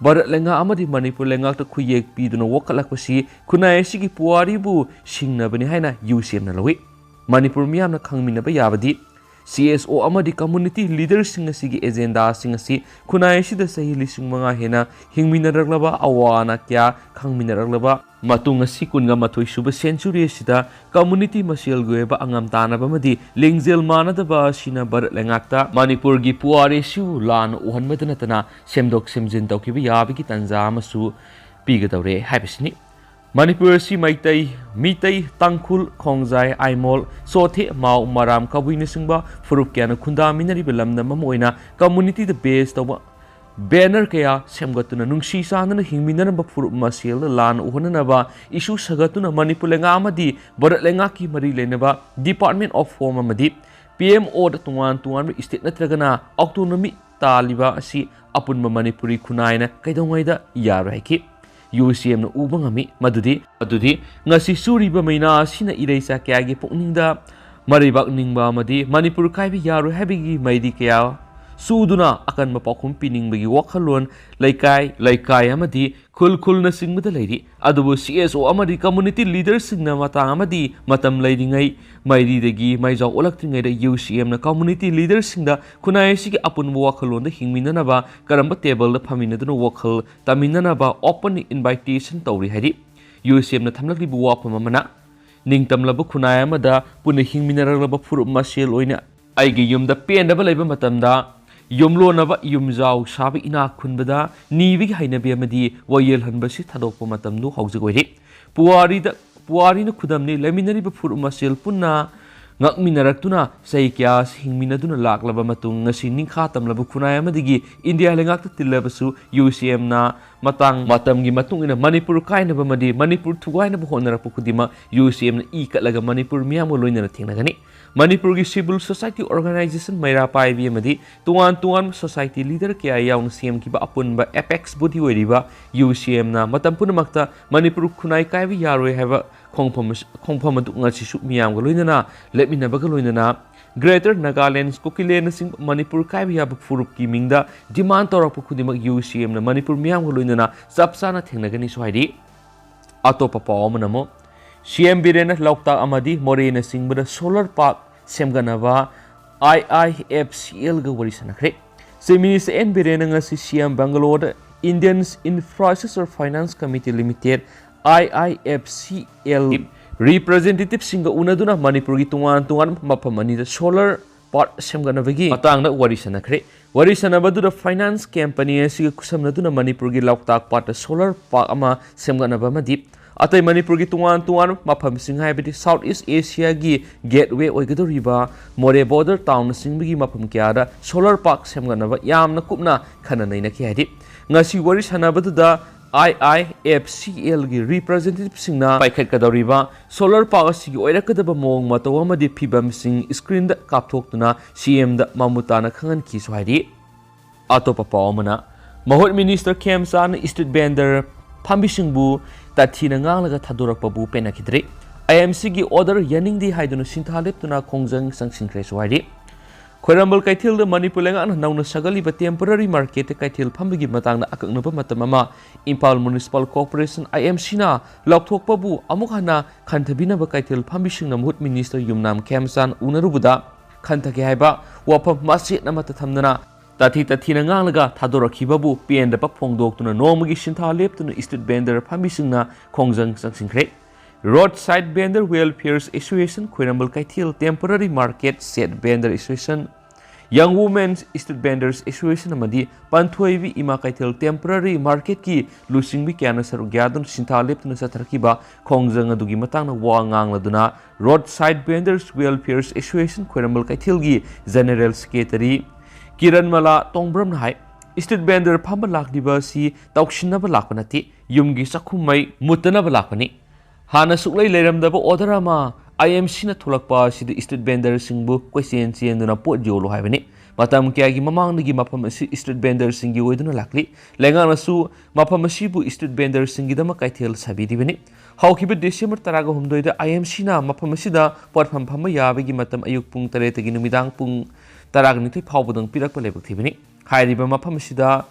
ꯚꯥꯔꯠ ꯂꯩꯉꯥꯛ ꯑꯃꯗꯤ ꯃꯅꯤꯄꯨꯔ ꯂꯩꯉꯥꯛꯇ ꯈꯨꯌꯦꯛ ꯄꯤꯗꯨꯅ ꯋꯥꯀꯠꯂꯛꯄꯁꯤ ꯈꯨꯟꯅꯥꯏ ꯑꯁꯤꯒꯤ ꯄꯨꯋꯥꯔꯤꯕꯨ ꯁꯤꯡꯅꯕꯅꯤ ꯍꯥꯏꯅ ꯌꯨ ꯁꯤ ꯑꯦꯝꯅ ꯂꯧꯏ꯫ ꯃꯅꯤꯄꯨꯔ ꯃꯤꯌꯥꯝꯅ ꯈꯪꯃꯤꯟꯅꯕ ꯌꯥꯕꯗꯤ, ꯁꯤ ꯑꯦꯁ ꯑꯣ ꯑꯃꯗꯤ ꯀꯝꯃꯨꯅꯤꯇꯤ ꯂꯤꯗꯔꯁꯤꯡ ꯑꯁꯤꯒꯤ ꯑꯦꯖꯦꯟꯗꯥꯁꯤꯡ ꯑꯁꯤ ꯈꯨꯟꯅꯥꯏ ꯑꯁꯤꯗ ꯆꯍꯤ ꯂꯤꯁꯤꯡ ꯃꯉꯥ ꯍꯦꯟꯅ ꯍꯤꯡꯃꯤꯟꯅꯔꯛꯂꯕ, ꯑꯋꯥ ꯑꯅꯥ ꯀꯌꯥ ꯈꯪꯃꯤꯟꯅꯔꯛꯂꯕ, ꯃꯇꯨꯡ ꯑꯁꯤ ꯀꯨꯟꯒ ꯃꯥꯊꯣꯏ ꯁꯨꯕ ꯁꯦꯟꯆꯨꯔꯤ ꯑꯁꯤꯗ ꯀꯝꯃꯨꯅꯤꯇꯤ ꯃꯁꯦꯜꯒꯤ ꯑꯣꯏꯕ ꯑꯉꯝ ꯇꯥꯟꯅꯕ ꯑꯃꯗꯤ ꯂꯤꯡꯖꯦꯜ ꯃꯥꯟꯅꯗꯕ ꯑꯁꯤꯅ ꯚꯥꯔꯠ ꯂꯩꯉꯥꯛꯇ ꯃꯅꯤꯄꯨꯔꯒꯤ ꯄꯨꯋꯥꯔꯤ ꯑꯁꯤꯕꯨ ꯂꯥꯟꯅ ꯎꯍꯟꯕꯗ ꯅꯠꯇꯅ ꯁꯦꯝꯗꯣꯛ ꯁꯦꯝꯖꯤꯟ ꯇꯧꯈꯤꯕ ꯌꯥꯕꯒꯤ ꯇꯥꯟꯖꯥ ꯑꯃꯁꯨ ꯄꯤꯒꯗꯧꯔꯦ ꯍꯥꯏꯕꯁꯤꯅꯤ꯫ ꯃꯅꯤꯄꯨꯔ ꯑꯁꯤ ꯃꯩꯇꯩ, ꯃꯤꯇꯩ, ꯇꯥꯡꯈꯨꯜ, ꯈꯣꯡꯖꯥꯏ, ꯑꯥꯏꯃꯣꯜ, ꯆꯣꯊꯦ, ꯃꯥꯎ, ꯃꯔꯥꯝ, ꯀꯕꯨꯏꯅꯆꯤꯡꯕ ꯐꯨꯔꯨꯞ ꯀꯌꯥꯅ ꯈꯨꯟꯗꯥꯃꯤꯟꯅꯔꯤꯕ ꯂꯝꯗꯝ ꯑꯃ ꯑꯣꯏꯅ ꯀꯝꯃꯨꯅꯤꯇꯤꯗ ꯕꯦꯁ ꯇꯧꯕ ꯕꯦꯅꯔ ꯀꯌꯥ ꯁꯦꯝꯒꯠꯇꯨꯅ ꯅꯨꯡꯁꯤ ꯆꯥꯟꯅꯅ ꯍꯤꯡꯃꯤꯟꯅꯔꯝꯕ ꯐꯨꯔꯨꯞ ꯃꯁꯦꯜꯗ ꯂꯥꯟ ꯎꯍꯟꯅꯅꯕ ꯏꯁꯨ ꯁꯥꯒꯠꯇꯨꯅ ꯃꯅꯤꯄꯨꯔ ꯂꯩꯉꯥꯛ ꯑꯃꯗꯤ ꯚꯥꯔꯠ ꯂꯩꯉꯥꯛꯀꯤ ꯃꯔꯤ ꯂꯩꯅꯕ Department of Home ꯑꯃꯗꯤ ꯄꯤ ꯑꯦꯝ ꯑꯣꯗ ꯇꯣꯉꯥꯟ ꯇꯣꯉꯥꯟꯕ ꯏꯁꯇꯦꯠ ꯅꯠꯇ꯭ꯔꯒꯅ ꯑꯣꯇꯣꯅꯣꯃꯤ ꯇꯥꯜꯂꯤꯕ ꯑꯁꯤ ꯑꯄꯨꯟꯕ ꯃꯅꯤꯄꯨꯔꯤ ꯈꯨꯟꯅꯥꯏꯅ ꯀꯩꯗꯧꯉꯩꯗ ꯌꯥꯔꯣꯏ ꯍꯥꯏꯈꯤ꯫ ꯌꯨ ꯁꯤ ꯑꯦꯝꯅ ꯎꯕ ꯉꯝꯃꯤ ꯃꯗꯨꯗꯤ, ꯑꯗꯨꯗꯤ ꯉꯁꯤ ꯆꯨꯔꯤꯕ ꯃꯩꯅꯥ ꯑꯁꯤꯅ ꯏꯔꯩꯆꯥ ꯀꯌꯥꯒꯤ ꯄꯨꯛꯅꯤꯡꯗ ꯃꯔꯩꯕꯥꯛ ꯅꯤꯡꯕ ꯑꯃꯗꯤ ꯃꯅꯤꯄꯨꯔ ꯀꯥꯏꯕ ꯌꯥꯔꯣꯏ ꯍꯥꯏꯕꯒꯤ ꯃꯩꯔꯤ ꯀꯌꯥ ꯆꯨꯗꯨꯅ ꯑꯀꯟꯕ ꯄꯥꯎꯈꯨꯝ ꯄꯤꯅꯤꯡꯕꯒꯤ ꯋꯥꯈꯜꯂꯣꯟ ꯂꯩꯀꯥꯏ, ꯂꯩꯀꯥꯏ ꯑꯃꯗꯤ ꯈꯨꯜ ꯈꯨꯜꯅꯆꯤꯡꯕꯗ ꯂꯩꯔꯤ꯫ ꯑꯗꯨꯕꯨ ꯁꯤ ꯑꯦꯁ ꯑꯣ ꯑꯃꯗꯤ ꯀꯝꯃꯨꯅꯤꯇꯤ ꯂꯤꯗꯔꯁꯤꯡꯅ ꯃꯇꯥꯡ ꯑꯃꯗꯤ ꯃꯇꯝ ꯂꯩꯔꯤꯉꯩ ꯃꯩꯔꯤꯗꯒꯤ ꯃꯩꯖꯥꯎ ꯑꯣꯜꯂꯛꯇ꯭ꯔꯤꯉꯩꯗ ꯌꯨ ꯁꯤ ꯑꯦꯝꯅ ꯀꯝꯃꯨꯅꯤꯇꯤ ꯂꯤꯗꯔꯁꯤꯡꯗ ꯈꯨꯟꯅꯥꯏ ꯑꯁꯤꯒꯤ ꯑꯄꯨꯟꯕ ꯋꯥꯈꯜꯂꯣꯟꯗ ꯍꯤꯡꯃꯤꯟꯅꯅꯕ ꯀꯔꯝꯕ ꯇꯦꯕꯜꯗ ꯐꯝꯃꯤꯟꯅꯗꯨꯅ ꯋꯥꯈꯜ ꯇꯝꯃꯤꯟꯅꯅꯕ open invitation ꯇꯧꯔꯤ ꯍꯥꯏꯔꯤ꯫ ꯌꯨ ꯁꯤ ꯑꯦꯝꯅ ꯊꯝꯂꯛꯂꯤꯕ ꯋꯥꯐꯝ ꯑꯃꯅ, ꯅꯤꯡꯇꯝꯂꯕ ꯈꯨꯟꯅꯥꯏ ꯑꯃꯗ ꯄꯨꯟꯅ ꯍꯤꯡꯃꯤꯟꯅꯔꯛꯂꯕ ꯐꯨꯔꯨꯞ ꯃꯁꯦꯜ ꯑꯣꯏꯅ ꯑꯩꯒꯤ ꯌꯨꯝꯗ ꯄꯦꯟꯗꯕ ꯂꯩꯕ ꯃꯇꯝꯗ ꯌꯨꯝꯂꯣꯟꯅꯕ ꯌꯨꯝꯖꯥꯎ ꯁꯥꯕ ꯏꯅꯥꯛ ꯈꯨꯟꯕꯗ ꯅꯤꯕꯒꯤ ꯍꯩꯅꯕꯤ ꯑꯃꯗꯤ ꯋꯥꯌꯦꯜꯍꯟꯕꯁꯤ ꯊꯥꯗꯣꯛꯄ ꯃꯇꯝꯗꯨ ꯍꯧꯖꯤꯛ ꯑꯣꯏꯔꯤ꯫ ꯄꯨꯋꯥꯔꯤꯗ, ꯄꯨꯋꯥꯔꯤꯅ ꯈꯨꯗꯝꯅꯤ꯫ ꯂꯩꯃꯤꯟꯅꯔꯤꯕ ꯐꯨꯔꯨꯞ ꯃꯁꯦꯜ ꯄꯨꯟꯅ ꯉꯛꯃꯤꯟꯅꯔꯛꯇꯨꯅ ꯆꯍꯤ ꯀꯌꯥ ꯍꯤꯡꯃꯤꯟꯅꯗꯨꯅ ꯂꯥꯛꯂꯕ ꯃꯇꯨꯡ, ꯉꯁꯤ ꯅꯤꯡꯈꯥ ꯇꯝꯂꯕ ꯈꯨꯟꯅꯥꯏ ꯑꯃꯗꯒꯤ ꯏꯟꯗꯤꯌꯥ ꯂꯩꯉꯥꯛꯇ ꯇꯤꯜꯂꯕꯁꯨ, ꯌꯨ ꯁꯤ ꯑꯦꯝꯅ ꯃꯇꯥꯡ ꯃꯇꯝꯒꯤ ꯃꯇꯨꯡ ꯏꯟꯅ ꯃꯅꯤꯄꯨꯔ ꯀꯥꯏꯅꯕ ꯑꯃꯗꯤ ꯃꯅꯤꯄꯨꯔ ꯊꯨꯒꯥꯏꯅꯕ ꯍꯣꯠꯅꯔꯛꯄ ꯈꯨꯗꯤꯡꯃꯛ ꯌꯨ ꯁꯤ ꯑꯦꯝꯅ ꯏ ꯀꯠꯂꯒ ꯃꯅꯤꯄꯨꯔ ꯃꯤꯌꯥꯝꯒ ꯂꯣꯏꯅꯅ ꯊꯦꯡꯅꯒꯅꯤ꯫ ꯃꯅꯤꯄꯨꯔꯒꯤ civil society organization, ꯃꯩꯔꯥ ꯄꯥꯏꯕꯤ ꯑꯃꯗꯤ ꯇꯣꯉꯥꯟ ꯇꯣꯉꯥꯟꯕ society leader ꯀꯌꯥ ꯌꯥꯎꯅ ꯁꯦꯝꯈꯤꯕ ꯑꯄꯨꯟꯕ apex body ꯑꯣꯏꯔꯤꯕ ꯌꯨ ꯁꯤ ꯑꯦꯝꯅ ꯃꯇꯝ ꯄꯨꯝꯅꯃꯛꯇ ꯃꯅꯤꯄꯨꯔ ꯈꯨꯟꯅꯥꯏ ꯀꯥꯏꯕ ꯌꯥꯔꯣꯏ ꯍꯥꯏꯕ ꯈꯣꯡꯐꯝ, ꯈꯣꯡꯐꯝ ꯑꯗꯨ ꯉꯁꯤꯁꯨ ꯃꯤꯌꯥꯝꯒ ꯂꯣꯏꯅꯅ ꯂꯦꯞꯃꯤꯟꯅꯕꯒ ꯂꯣꯏꯅꯅ Greater Nagaland, ꯀꯨꯀꯤꯂꯦꯟꯅꯆꯤꯡꯕ ꯃꯅꯤꯄꯨꯔ ꯀꯥꯏꯕ ꯌꯥꯕ ꯐꯨꯔꯨꯞꯀꯤ ꯃꯤꯡꯗ demand ꯇꯧꯔꯛꯄ ꯈꯨꯗꯤꯡꯃꯛ ꯌꯨ ꯁꯤ ꯑꯦꯝꯅ ꯃꯅꯤꯄꯨꯔ ꯃꯤꯌꯥꯝꯒ ꯂꯣꯏꯅꯅ ꯆꯞ ꯆꯥꯅ ꯊꯦꯡꯅꯒꯅꯤꯁꯨ ꯍꯥꯏꯔꯤ꯫ ꯑꯇꯣꯞꯄ ꯄꯥꯎ ꯑꯃꯅ ꯑꯃꯨꯛ, ꯁꯤ ꯑꯦꯝ ꯕꯤꯔꯦꯟꯅ ꯂꯣꯛꯇꯥꯛ ꯑꯃꯗꯤ ꯃꯣꯔꯦꯅꯆꯤꯡꯕꯗ solar park ꯁꯦꯝꯒꯠꯅꯕ ꯑꯥꯏ ꯑꯥꯏ ꯑꯦꯐ ꯁꯤ ꯑꯦꯜꯒ ꯋꯥꯔꯤ ꯁꯥꯟꯅꯈ꯭ꯔꯦ꯫ Chief Minister ꯑꯦꯟ ꯕꯤꯔꯦꯟꯅ ꯉꯁꯤ ꯁꯤ ꯑꯦꯝ ꯕꯪꯒꯂꯣꯔꯗ Indian Infrastructure Finance Committee Limited, I I F C L, representativeꯁꯤꯡꯒ ꯎꯅꯗꯨꯅ ꯃꯅꯤꯄꯨꯔꯒꯤ ꯇꯣꯉꯥꯟ ꯇꯣꯉꯥꯟꯕ ꯃꯐꯝ ꯑꯅꯤꯗ solar park ꯁꯦꯝꯒꯠꯅꯕꯒꯤ ꯃꯇꯥꯡꯗ ꯋꯥꯔꯤ ꯁꯥꯟꯅꯈ꯭ꯔꯦ꯫ ꯋꯥꯔꯤ ꯁꯥꯟꯅꯕꯗꯨꯗ finance company ꯑꯁꯤꯒ ꯈꯨꯠꯁꯝꯅꯗꯨꯅ ꯃꯅꯤꯄꯨꯔꯒꯤ ꯂꯣꯛꯇꯥꯛ ꯄꯥꯠꯇ solar park ꯑꯃ ꯁꯦꯝꯒꯠꯅꯕ ꯑꯃꯗꯤ ꯑꯇꯩ ꯃꯅꯤꯄꯨꯔꯒꯤ ꯇꯣꯉꯥꯟ ꯇꯣꯉꯥꯟꯕ ꯃꯐꯝꯁꯤꯡ, ꯍꯥꯏꯕꯗꯤ South East Asiaꯒꯤ gateway ꯑꯣꯏꯒꯗꯧꯔꯤꯕ ꯃꯣꯔꯦ border townꯅꯆꯤꯡꯕꯒꯤ ꯃꯐꯝ ꯀꯌꯥꯗ solar park ꯁꯦꯝꯒꯠꯅꯕ ꯌꯥꯝꯅ ꯀꯨꯞꯅ ꯈꯟꯅ ꯅꯩꯅꯈꯤ ꯍꯥꯏꯔꯤ꯫ ꯉꯁꯤ ꯋꯥꯔꯤ ꯁꯥꯟꯅꯕꯗꯨꯗ ꯑꯥꯏ ꯑꯥꯏ ꯑꯦꯐ ꯁꯤ ꯑꯦꯜꯒꯤ representativeꯁꯤꯡꯅ ꯄꯥꯏꯈꯠꯀꯗꯧꯔꯤꯕ solar park ꯑꯁꯤꯒꯤ ꯑꯣꯏꯔꯛꯀꯗꯕ ꯃꯑꯣꯡ ꯃꯇꯧ ꯑꯃꯗꯤ ꯐꯤꯕꯝꯁꯤꯡ screenꯗ ꯀꯥꯞꯊꯣꯛꯇꯨꯅ ꯁꯤ ꯑꯦꯝꯗ ꯃꯃꯨꯠ ꯇꯥꯅ ꯈꯪꯍꯟꯈꯤꯁꯨ ꯍꯥꯏꯔꯤ꯫ ꯑꯇꯣꯞꯄ ꯄꯥꯎ ꯑꯃꯅ, ꯃꯍꯨꯠ minister ꯈꯦꯝꯆꯥꯟꯅ street vendor ꯐꯝꯕꯤꯁꯤꯡꯕꯨ ꯇꯥꯊꯤꯅ ꯉꯥꯡꯂꯒ ꯊꯥꯗꯣꯔꯛꯄꯕꯨ ꯄꯦꯟꯅꯈꯤꯗ꯭ꯔꯦ꯫ ꯑꯥꯏ ꯑꯦꯝ ꯁꯤꯒꯤ order ꯌꯥꯅꯤꯡꯗꯦ ꯍꯥꯏꯗꯨꯅ ꯁꯤꯟꯊꯥ ꯂꯦꯞꯇꯨꯅ ꯈꯣꯡꯖꯪ ꯆꯪꯁꯤꯟꯈ꯭ꯔꯦꯁꯨ ꯍꯥꯏꯔꯤ꯫ ꯈ꯭ꯋꯥꯏꯔꯝꯕꯟ ꯀꯩꯊꯦꯜꯗ ꯃꯅꯤꯄꯨꯔ ꯂꯩꯉꯥꯛꯅ ꯅꯧꯅ ꯁꯥꯒꯠꯂꯤꯕ temporary marketꯇ ꯀꯩꯊꯦꯜ ꯐꯝꯕꯒꯤ ꯃꯇꯥꯡꯗ ꯑꯀꯛꯅꯕ ꯃꯇꯝ ꯑꯃ ꯏꯝꯐꯥꯜ Municipal Corporation, ꯑꯥꯏ ꯑꯦꯝ ꯁꯤꯅ ꯂꯥꯎꯊꯣꯛꯄꯕꯨ ꯑꯃꯨꯛ ꯍꯟꯅ ꯈꯟꯊꯕꯤꯅꯕ ꯀꯩꯊꯦꯜ ꯐꯝꯕꯤꯁꯤꯡꯅ ꯃꯍꯨꯠ minister ꯌꯨꯝꯅꯥꯝ ꯈꯦꯝꯆꯥꯟ ꯎꯅꯔꯨꯕꯗ ꯈꯟꯊꯒꯦ ꯍꯥꯏꯕ ꯋꯥꯐꯝ ꯃꯆꯦꯠ ꯑꯃꯠꯇ ꯊꯝꯗꯅ ꯇꯥꯊꯤ ꯇꯥꯊꯤꯅ ꯉꯥꯡꯂꯒ ꯊꯥꯗꯣꯔꯛꯈꯤꯕꯕꯨ ꯄꯦꯟꯗꯕ ꯐꯣꯡꯗꯣꯛꯇꯨꯅ ꯅꯣꯡꯃꯒꯤ ꯁꯤꯟꯊꯥ ꯂꯦꯞꯇꯨꯅ street vendor ꯐꯝꯕꯤꯁꯤꯡꯅ ꯈꯣꯡꯖꯪ ꯆꯪꯁꯤꯟꯈ꯭ꯔꯦ꯫ Roadside Vendor Welfare Association, ꯈ꯭ꯋꯥꯏꯔꯝꯕꯟ ꯀꯩꯊꯦꯜ, Temporary Market Shed Vendor Association, Young Women's Street Vendors Association ꯑꯃꯗꯤ ꯄꯟꯊꯣꯏꯕꯤ ꯏꯃꯥ ꯀꯩꯊꯦꯜ temporary marketꯀꯤ ꯂꯨꯆꯤꯡꯕꯤ ꯀꯌꯥꯅ ꯁꯔꯨꯛ ꯌꯥꯗꯨꯅ ꯁꯤꯟꯊꯥ ꯂꯦꯞꯇꯨꯅ ꯆꯠꯊꯔꯛꯈꯤꯕ ꯈꯣꯡꯖꯪ ꯑꯗꯨꯒꯤ ꯃꯇꯥꯡꯗ ꯋꯥ ꯉꯥꯡꯂꯗꯨꯅ Roadside Vendors Welfare Association ꯈ꯭ꯋꯥꯏꯔꯝꯕꯟ ꯀꯩꯊꯦꯜꯒꯤ General Secretary ꯀꯤꯔꯟꯃꯂꯥ ꯇꯣꯡꯕ꯭ꯔꯝꯅ ꯍꯥꯏ, street vendor ꯐꯝꯕ ꯂꯥꯛꯂꯤꯕ ꯑꯁꯤ ꯇꯧꯁꯤꯟꯅꯕ ꯂꯥꯛꯄ ꯅꯠꯇꯦ, ꯌꯨꯝꯒꯤ ꯆꯥꯛꯈꯨꯝ ꯃꯩ ꯃꯨꯠꯇꯅꯕ ꯂꯥꯛꯄꯅꯤ꯫ ꯍꯥꯟꯅ ꯁꯨꯛꯂꯩ ꯂꯩꯔꯝꯗꯕ order ꯑꯃ IMCꯅ ꯊꯣꯛꯂꯛꯄ ꯑꯁꯤꯗ street vendorꯁꯤꯡꯕꯨ ꯀꯣꯏꯆꯦꯟ ꯆꯦꯟꯗꯨꯅ ꯄꯣꯠ ꯌꯣꯜꯂꯨ ꯍꯥꯏꯕꯅꯤ꯫ ꯃꯇꯝ ꯀꯌꯥꯒꯤ ꯃꯃꯥꯡꯗꯒꯤ ꯃꯐꯝ ꯑꯁꯤ street vendorꯁꯤꯡꯒꯤ ꯑꯣꯏꯗꯨꯅ ꯂꯥꯛꯂꯤ꯫ ꯂꯩꯉꯥꯛꯅꯁꯨ ꯃꯐꯝ ꯑꯁꯤꯕꯨ street vendorꯁꯤꯡꯒꯤꯗꯃꯛ ꯀꯩꯊꯦꯜ ꯁꯥꯕꯤꯔꯤꯕꯅꯤ꯫ ꯍꯧꯈꯤꯕ December ꯇꯔꯥꯒꯍꯨꯝꯗꯣꯏꯗ IMCꯅ ꯃꯐꯝ ꯑꯁꯤꯗ ꯄꯣꯠꯐꯝ ꯐꯝꯕ ꯌꯥꯕꯒꯤ ꯃꯇꯝ ꯑꯌꯨꯛ ꯄꯨꯡ ꯇꯔꯦꯠꯇꯒꯤ ꯅꯨꯃꯤꯗꯥꯡ ꯄꯨꯡ ꯇꯔꯥꯒ ꯅꯤꯊꯣꯏ ꯐꯥꯎꯕꯗꯪ ꯄꯤꯔꯛꯄ ꯂꯥꯏꯕꯛ ꯊꯤꯕꯅꯤ꯫ ꯍꯥꯏꯔꯤꯕ ꯃꯐꯝ ꯑꯁꯤꯗ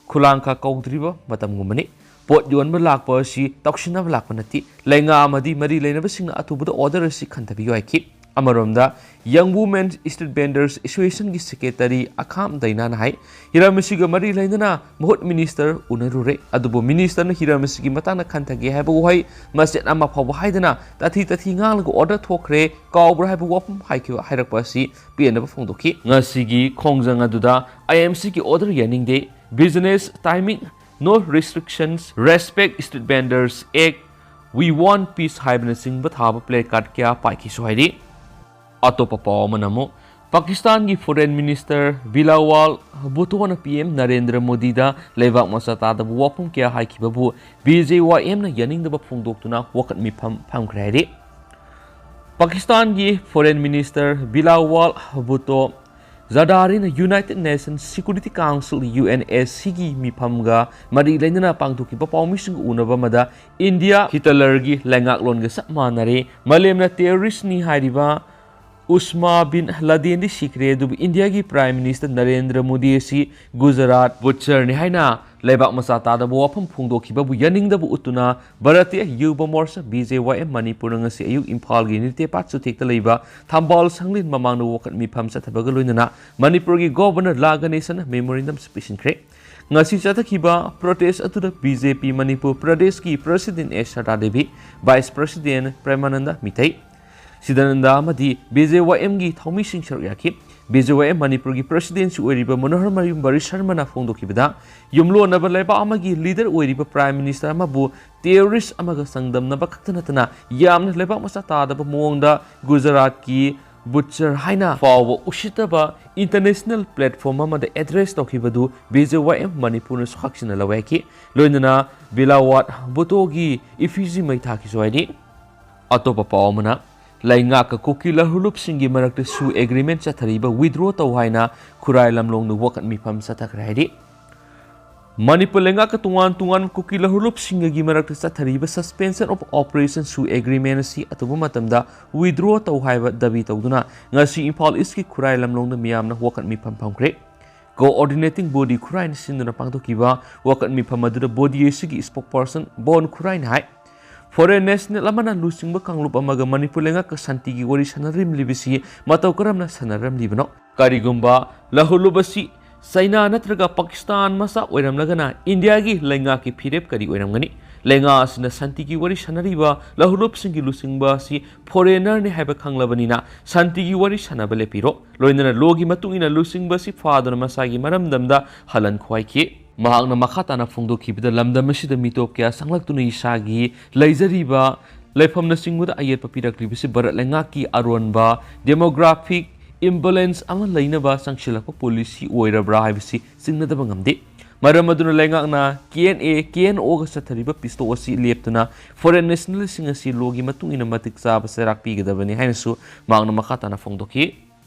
ꯈꯨꯂꯥꯡꯈꯥ ꯀꯧꯗ꯭ꯔꯤꯕ ꯃꯇꯝꯒꯨꯝꯕꯅꯤ꯫ ꯄꯣꯠ ꯌꯣꯟꯕ ꯂꯥꯛꯄ ꯑꯁꯤ ꯇꯧꯁꯤꯟꯅꯕ ꯂꯥꯛꯄ ꯅꯠꯇꯦ꯫ ꯂꯩꯉꯥꯛ ꯑꯃꯗꯤ ꯃꯔꯤ ꯂꯩꯅꯕꯁꯤꯡꯅ ꯑꯊꯨꯕꯗ order ꯑꯁꯤ ꯈꯟꯊꯕꯤꯌꯨ ꯍꯥꯏꯈꯤ꯫ ꯑꯃꯔꯣꯝꯗ, Young Women Street Vendors Associationꯒꯤ Secretary ꯑꯈꯥꯝ ꯗꯩꯅꯥꯅ ꯍꯥꯏ, ꯍꯤꯔꯝ ꯑꯁꯤꯒ ꯃꯔꯤ ꯂꯩꯅꯅ ꯃꯍꯨꯠ minister ꯎꯅꯔꯨꯔꯦ, ꯑꯗꯨꯕꯨ ministerꯅ ꯍꯤꯔꯝ ꯑꯁꯤꯒꯤ ꯃꯇꯥꯡꯗ ꯈꯟꯊꯒꯦ ꯍꯥꯏꯕ ꯋꯥꯍꯩ ꯃꯆꯦꯠ ꯑꯃ ꯐꯥꯎꯕ ꯍꯥꯏꯗꯅ ꯇꯥꯊꯤ ꯇꯥꯊꯤ ꯉꯥꯡꯂꯒ order ꯊꯣꯛꯈ꯭ꯔꯦ, ꯀꯥꯎꯕ꯭ꯔꯥ ꯍꯥꯏꯕ ꯋꯥꯐꯝ ꯍꯥꯏꯈꯤꯕ, ꯍꯥꯏꯔꯛꯄ ꯑꯁꯤ ꯄꯦꯟꯗꯕ ꯐꯣꯡꯗꯣꯛꯈꯤ꯫ ꯉꯁꯤꯒꯤ ꯈꯣꯡꯖꯪ ꯑꯗꯨꯗ IMCꯒꯤ order ꯌꯥꯅꯤꯡꯗꯦ, business timing, no restrictions, respect street vendors act, we want peace ꯍꯥꯏꯕꯅꯆꯤꯡꯕ ꯊꯥꯕ placard ꯀꯌꯥ ꯄꯥꯏꯈꯤꯁꯨ ꯍꯥꯏꯔꯤ꯫ ꯑꯇꯣꯞꯄ ꯄꯥꯎ ꯑꯃꯅ ꯑꯃꯨꯛ ꯄꯥꯀꯤꯁꯇꯥꯟꯒꯤ Foreign Minister ꯕꯤꯂꯥꯋꯥꯜ ꯚꯨꯇꯣꯅ PM ꯅꯔꯦꯟꯗ꯭ꯔ ꯃꯣꯗꯤꯗ ꯂꯩꯕꯥꯛ ꯃꯆꯥ ꯇꯥꯗꯕ ꯋꯥꯐꯝ ꯀꯌꯥ ꯍꯥꯏꯈꯤꯕꯕꯨ BJYMꯅ ꯌꯥꯅꯤꯡꯗꯕ ꯐꯣꯡꯗꯣꯛꯇꯨꯅ ꯋꯥꯀꯠ ꯃꯤꯐꯝ ꯐꯝꯈ꯭ꯔꯦ ꯍꯥꯏꯔꯤ꯫ ꯄꯥꯀꯤꯁꯇꯥꯟꯒꯤ Foreign Minister ꯕꯤꯂꯥꯋꯥꯜ ꯚꯨꯇꯣ ꯖꯔꯗꯥꯔꯤꯅ United Nations Security Council, UNSCꯒꯤ ꯃꯤꯐꯝꯒ ꯃꯔꯤ ꯂꯩꯅꯅ ꯄꯥꯡꯊꯣꯛꯈꯤꯕ ꯄꯥꯎꯃꯤꯁꯤꯡꯒ ꯎꯅꯕ ꯑꯃꯗ ꯏꯟꯗꯤꯌꯥ ꯍꯤꯇꯂꯔꯒꯤ ꯂꯩꯉꯥꯛꯂꯣꯟꯒ ꯆꯞ ꯃꯥꯟꯅꯔꯦ, ꯃꯥꯂꯦꯝꯅ terroristꯅꯤ ꯍꯥꯏꯔꯤꯕ ꯎꯁꯃꯥ ꯕꯤꯟ ꯂꯥꯗꯦꯟꯗꯤ ꯁꯤꯈ꯭ꯔꯦ, ꯑꯗꯨꯕꯨ ꯏꯟꯗꯤꯌꯥꯒꯤ Prime Minister ꯅꯔꯦꯟꯗ꯭ꯔ ꯃꯣꯗꯤ ꯑꯁꯤ ꯒꯨꯖꯔꯥꯠ butcherꯅꯤ ꯍꯥꯏꯅ ꯂꯩꯕꯥꯛ ꯃꯆꯥ ꯇꯥꯗꯕ ꯋꯥꯐꯝ ꯐꯣꯡꯗꯣꯛꯈꯤꯕꯕꯨ ꯌꯥꯅꯤꯡꯗꯕ ꯎꯠꯇꯨꯅ ꯚꯥꯔꯇꯤꯌ ꯌꯨꯕ ꯃꯣꯔꯆꯥ, BJYM, ꯃꯅꯤꯄꯨꯔꯅ ꯉꯁꯤ ꯑꯌꯨꯛ ꯏꯝꯐꯥꯜꯒꯤ ꯅꯤꯇꯦꯄꯥꯠ ꯆꯨꯊꯦꯛꯇ ꯂꯩꯕ ꯊꯝꯕꯥꯜ ꯁꯪꯂꯦꯟ ꯃꯃꯥꯡꯗ ꯋꯥꯀꯠ ꯃꯤꯐꯝ ꯆꯠꯊꯕꯒ ꯂꯣꯏꯅꯅ ꯃꯅꯤꯄꯨꯔꯒꯤ Governor ꯂꯥ ꯒꯅꯦꯁꯟ memorandumꯁꯨ ꯄꯤꯁꯤꯟꯈ꯭ꯔꯦ꯫ ꯉꯁꯤ ꯆꯠꯊꯈꯤꯕ protest ꯑꯗꯨꯗ BJP ꯃꯅꯤꯄꯨꯔ ꯄ꯭ꯔꯗꯦꯁꯀꯤ President ꯑꯦꯁ ꯁꯔꯗꯥ ꯗꯦꯕꯤ, Vice President ꯄ꯭ꯔꯦꯃꯥꯅꯟꯗ ꯃꯤꯇꯩ, ꯁꯤꯗꯥꯅꯟꯗ ꯑꯃꯗꯤ BJYMꯒꯤ ꯊꯧꯃꯤꯁꯤꯡ ꯁꯔꯨꯛ ꯌꯥꯈꯤ꯫ ꯕꯤ ꯖꯦ ꯋꯥꯏ ꯑꯦꯝ ꯃꯅꯤꯄꯨꯔꯒꯤ ꯄ꯭ꯔꯁꯤꯗꯦꯟꯁꯤ ꯑꯣꯏꯔꯤꯕ ꯃꯅꯣꯍꯔ ꯃꯌꯨꯝ ꯕꯔꯤ ꯁꯔꯃꯅ ꯐꯣꯡꯗꯣꯛꯈꯤꯕꯗ, ꯌꯨꯝꯂꯣꯟꯅꯕ ꯂꯩꯕꯥꯛ ꯑꯃꯒꯤ ꯂꯤꯗꯔ ꯑꯣꯏꯔꯤꯕ ꯄ꯭ꯔꯥꯏꯝ ꯃꯤꯅꯤꯁꯇꯔ ꯑꯃꯕꯨ ꯇꯦꯔꯣꯔꯤꯁ ꯑꯃꯒ ꯆꯥꯡꯗꯝꯅꯕ ꯈꯛꯇ ꯅꯠꯇꯅ ꯌꯥꯝꯅ ꯂꯩꯕꯥꯛ ꯃꯆꯥ ꯇꯥꯗꯕ ꯃꯑꯣꯡꯗ ꯒꯨꯖꯔꯥꯠꯀꯤ ꯕꯨꯠꯆꯔ ꯍꯥꯏꯅ ꯐꯥꯎꯕ ꯎꯁꯤꯠꯇꯕ ꯏꯟꯇꯔꯅꯦꯁꯅꯦꯜ ꯄ꯭ꯂꯦꯠꯐꯣꯔꯝ ꯑꯃꯗ ꯑꯦꯗ꯭ꯔꯦꯁ ꯇꯧꯈꯤꯕꯗꯨ ꯕꯤ ꯖꯦ ꯋꯥꯏ ꯑꯦꯝ ꯃꯅꯤꯄꯨꯔꯅꯁꯨ ꯍꯛꯆꯤꯟꯅ ꯂꯧꯋꯦ ꯍꯥꯏꯈꯤ꯫ ꯂꯣꯏꯅꯅ ꯕꯤꯂꯥꯋꯥꯠ ꯚꯨꯇꯣꯒꯤ ꯏꯐꯤꯖꯤ ꯃꯩ ꯊꯥꯈꯤꯁꯨ ꯍꯥꯏꯔꯤ꯫ ꯑꯇꯣꯞꯄ ꯄꯥꯎ ꯑꯃꯅ, ꯂꯩꯉꯥꯛꯀ ꯀꯨꯀꯤ ꯂꯍꯨꯂꯨꯞꯁꯤꯡꯒꯤ ꯃꯔꯛꯇ ꯁꯨ ꯑꯦꯒ꯭ꯔꯤꯃꯦꯟ ꯆꯠꯊꯔꯤꯕ ꯋꯤꯗ꯭ꯔꯣ ꯇꯧ ꯍꯥꯏꯅ ꯈꯨꯔꯥꯏ ꯂꯝꯂꯣꯡꯗ ꯋꯥꯀꯠ ꯃꯤꯐꯝ ꯆꯠꯊꯈ꯭ꯔꯦ ꯍꯥꯏꯔꯤ꯫ ꯃꯅꯤꯄꯨꯔ ꯂꯩꯉꯥꯛꯀ ꯇꯣꯉꯥꯟ ꯇꯣꯉꯥꯟꯕ ꯀꯨꯀꯤ ꯂꯍꯨꯂꯨꯞꯁꯤꯡꯒꯒꯤ ꯃꯔꯛꯇ ꯆꯠꯊꯔꯤꯕ suspension of operation ꯁꯨ ꯑꯦꯒ꯭ꯔꯤꯃꯦꯟ ꯑꯁꯤ ꯑꯊꯨꯕ ꯃꯇꯝꯗ ꯋꯤꯗ꯭ꯔꯣ ꯇꯧ ꯍꯥꯏꯕ ꯗꯥꯕꯤ ꯇꯧꯗꯨꯅ ꯉꯁꯤ ꯏꯝꯐꯥꯜ ꯏꯁꯀꯤ ꯈꯨꯔꯥꯏ ꯂꯝꯂꯣꯡꯗ ꯃꯤꯌꯥꯝꯅ ꯋꯥꯀꯠ ꯃꯤꯐꯝ ꯐꯝꯈ꯭ꯔꯦ꯫ ꯀꯣꯑꯣꯔꯗꯤꯅꯦꯇꯤꯡ ꯕꯣꯗꯤ ꯈꯨꯔꯥꯏꯅ ꯁꯤꯟꯗꯨꯅ ꯄꯥꯡꯊꯣꯛꯈꯤꯕ ꯋꯥꯀꯠ ꯃꯤꯐꯝ ꯑꯗꯨꯗ ꯕꯣꯗꯤ ꯑꯁꯤꯒꯤ ꯁ꯭ꯄꯣꯛꯄꯔꯁꯟ ꯕꯣꯟ ꯈꯨꯔꯥꯏꯅ ꯍꯥꯏ, ꯐꯣꯔꯦꯟ ꯅꯦꯁꯅꯦꯜ ꯑꯃꯅ ꯂꯨꯆꯤꯡꯕ ꯀꯥꯡꯂꯨꯞ ꯑꯃꯒ ꯃꯅꯤꯄꯨꯔ ꯂꯩꯉꯥꯛꯀ ꯁꯥꯟꯇꯤꯒꯤ ꯋꯥꯔꯤ ꯁꯥꯟꯅꯔꯝꯂꯤꯕꯁꯤ ꯃꯇꯧ ꯀꯔꯝꯅ ꯁꯥꯟꯅꯔꯝꯂꯤꯕꯅꯣ? ꯀꯔꯤꯒꯨꯝꯕ ꯂꯍꯨꯂꯨꯞ ꯑꯁꯤ ꯆꯩꯅꯥ ꯅꯠꯇ꯭ꯔꯒ ꯄꯥꯀꯤꯁꯇꯥꯟ ꯃꯆꯥ ꯑꯣꯏꯔꯝꯂꯒꯅ ꯏꯟꯗꯤꯌꯥꯒꯤ ꯂꯩꯉꯥꯛꯀꯤ ꯐꯤꯔꯦꯞ ꯀꯔꯤ ꯑꯣꯏꯔꯝꯒꯅꯤ? ꯂꯩꯉꯥꯛ ꯑꯁꯤꯅ ꯁꯥꯟꯇꯤꯒꯤ ꯋꯥꯔꯤ ꯁꯥꯟꯅꯔꯤꯕ ꯂꯍꯨꯂꯨꯞꯁꯤꯡꯒꯤ ꯂꯨꯆꯤꯡꯕ ꯑꯁꯤ ꯐꯣꯔꯦꯅꯔꯅꯤ ꯍꯥꯏꯕ ꯈꯪꯂꯕꯅꯤꯅ ꯁꯥꯟꯇꯤꯒꯤ ꯋꯥꯔꯤ ꯁꯥꯟꯅꯕ ꯂꯦꯞꯄꯤꯔꯣ꯫ ꯂꯣꯏꯅꯅ ꯂꯣꯒꯤ ꯃꯇꯨꯡ ꯏꯟꯅ ꯂꯨꯆꯤꯡꯕ ꯑꯁꯤ ꯐꯥꯗꯨꯅ ꯃꯁꯥꯒꯤ ꯃꯔꯝꯗꯝꯗ ꯍꯜꯍꯟꯈꯣ ꯍꯥꯏꯈꯤ꯫ ꯃꯍꯥꯛꯅ ꯃꯈꯥ ꯇꯥꯅ ꯐꯣꯡꯗꯣꯛꯈꯤꯕꯗ, ꯂꯝꯗꯝ ꯑꯁꯤꯗ ꯃꯤꯇꯣꯞ ꯀꯌꯥ ꯆꯪꯂꯛꯇꯨꯅ ꯏꯁꯥꯒꯤ ꯂꯩꯖꯔꯤꯕ ꯂꯩꯐꯝꯅꯆꯤꯡꯕꯗ ꯑꯌꯦꯠꯄ ꯄꯤꯔꯛꯂꯤꯕꯁꯤ ꯚꯥꯔꯠ ꯂꯩꯉꯥꯛꯀꯤ ꯑꯔꯣꯟꯕ demographic imbalance ꯑꯃ ꯂꯩꯅꯕ ꯆꯪꯁꯤꯜꯂꯛꯄ ꯄꯣꯂꯤꯁꯤ ꯑꯣꯏꯔꯕ꯭ꯔꯥ ꯍꯥꯏꯕꯁꯤ ꯆꯤꯡꯅꯗꯕ ꯉꯝꯗꯦ꯫ ꯃꯔꯝ ꯑꯗꯨꯅ ꯂꯩꯉꯥꯛꯅ ꯀꯦ ꯑꯦꯟ ꯑꯦ, ꯀꯦ ꯑꯦꯟ ꯑꯣꯒ ꯆꯠꯊꯔꯤꯕ ꯄꯤꯁꯇꯣꯛ ꯑꯁꯤ ꯂꯦꯞꯇꯨꯅ ꯐꯣꯔꯦꯟ ꯅꯦꯁꯅꯦꯜꯁꯤꯡ ꯑꯁꯤ ꯂꯣꯒꯤ ꯃꯇꯨꯡ ꯏꯟꯅ ꯃꯇꯤꯛ ꯆꯥꯕ ꯆꯩꯔꯥꯛ ꯄꯤꯒꯗꯕꯅꯤ ꯍꯥꯏꯅꯁꯨ ꯃꯍꯥꯛꯅ ꯃꯈꯥ ꯇꯥꯅ ꯐꯣꯡꯗꯣꯛꯈꯤ꯫